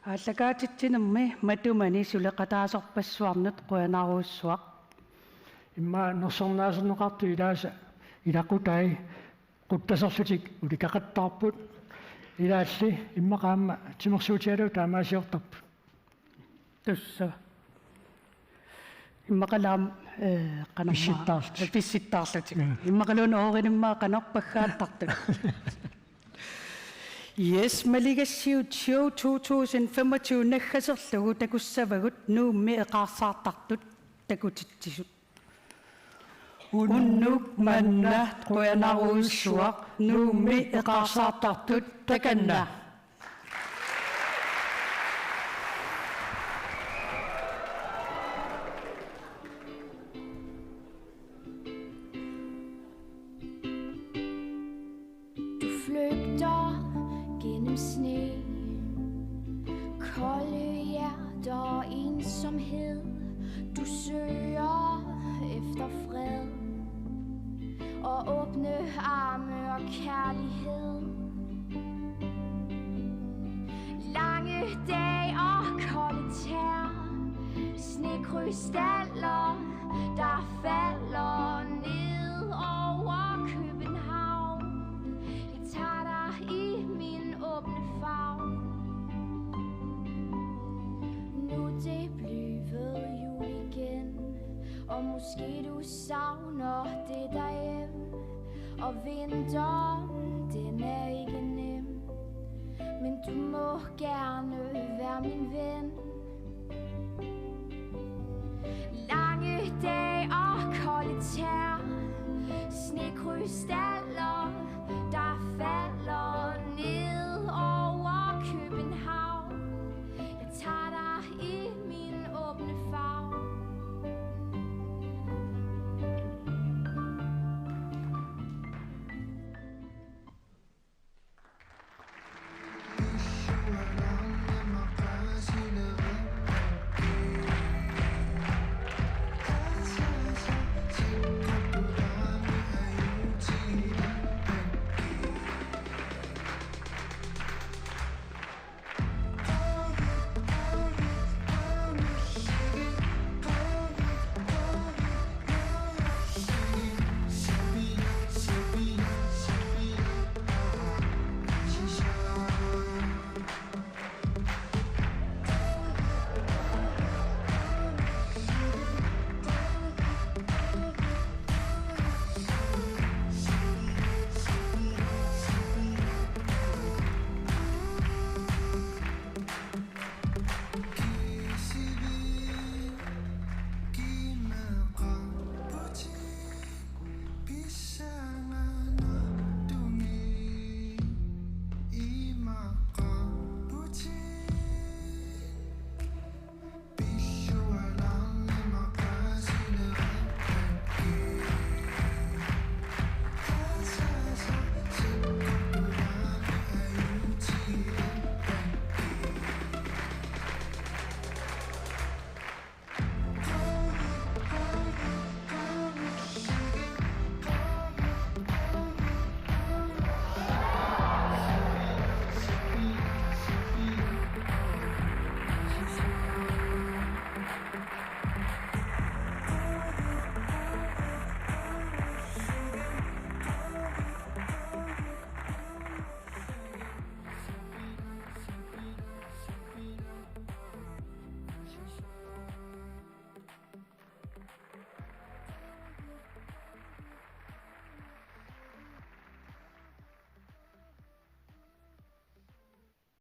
Aallakaatitsinermi matumani suleqataasorpassuarnut qujanarujussuaq. Immaqa nersornaaserneqartut ilaasa ilaqutai quttaserlutik ulikaqattaarput. Ilaalli immaqa aamma timersuutigalugu taamaasiortarput. Tassa. Immaqalu aamma, eh, qanormaa. Pissittaarlutik. Eh, pissittaarlutik. Ja. Immaqaluunniit oorinimmaa qanoq paggaattartut. Yes, maligassiut show to tusind femogtyve naggaserlugu takussavagut Nuummi eqaarsaartartut takutitsisut. Unnuk manna qujanarujussuaq Nuummi eqaarsaartartut, takanna. Du flygter gennem sne, kolde hjerter og ensomhed. Du søger efter fred og åbne arme og kærlighed. Lange dage og kolde tær, snekrystaller, der falder ned over København. Jeg tager dig i min åbne favn. Nu det blevet jul igen, og måske du savner det derhjem. Og vinteren, den er ikke nem, men du må gerne være min ven. Lange dage og kolde tær, snekrystaller.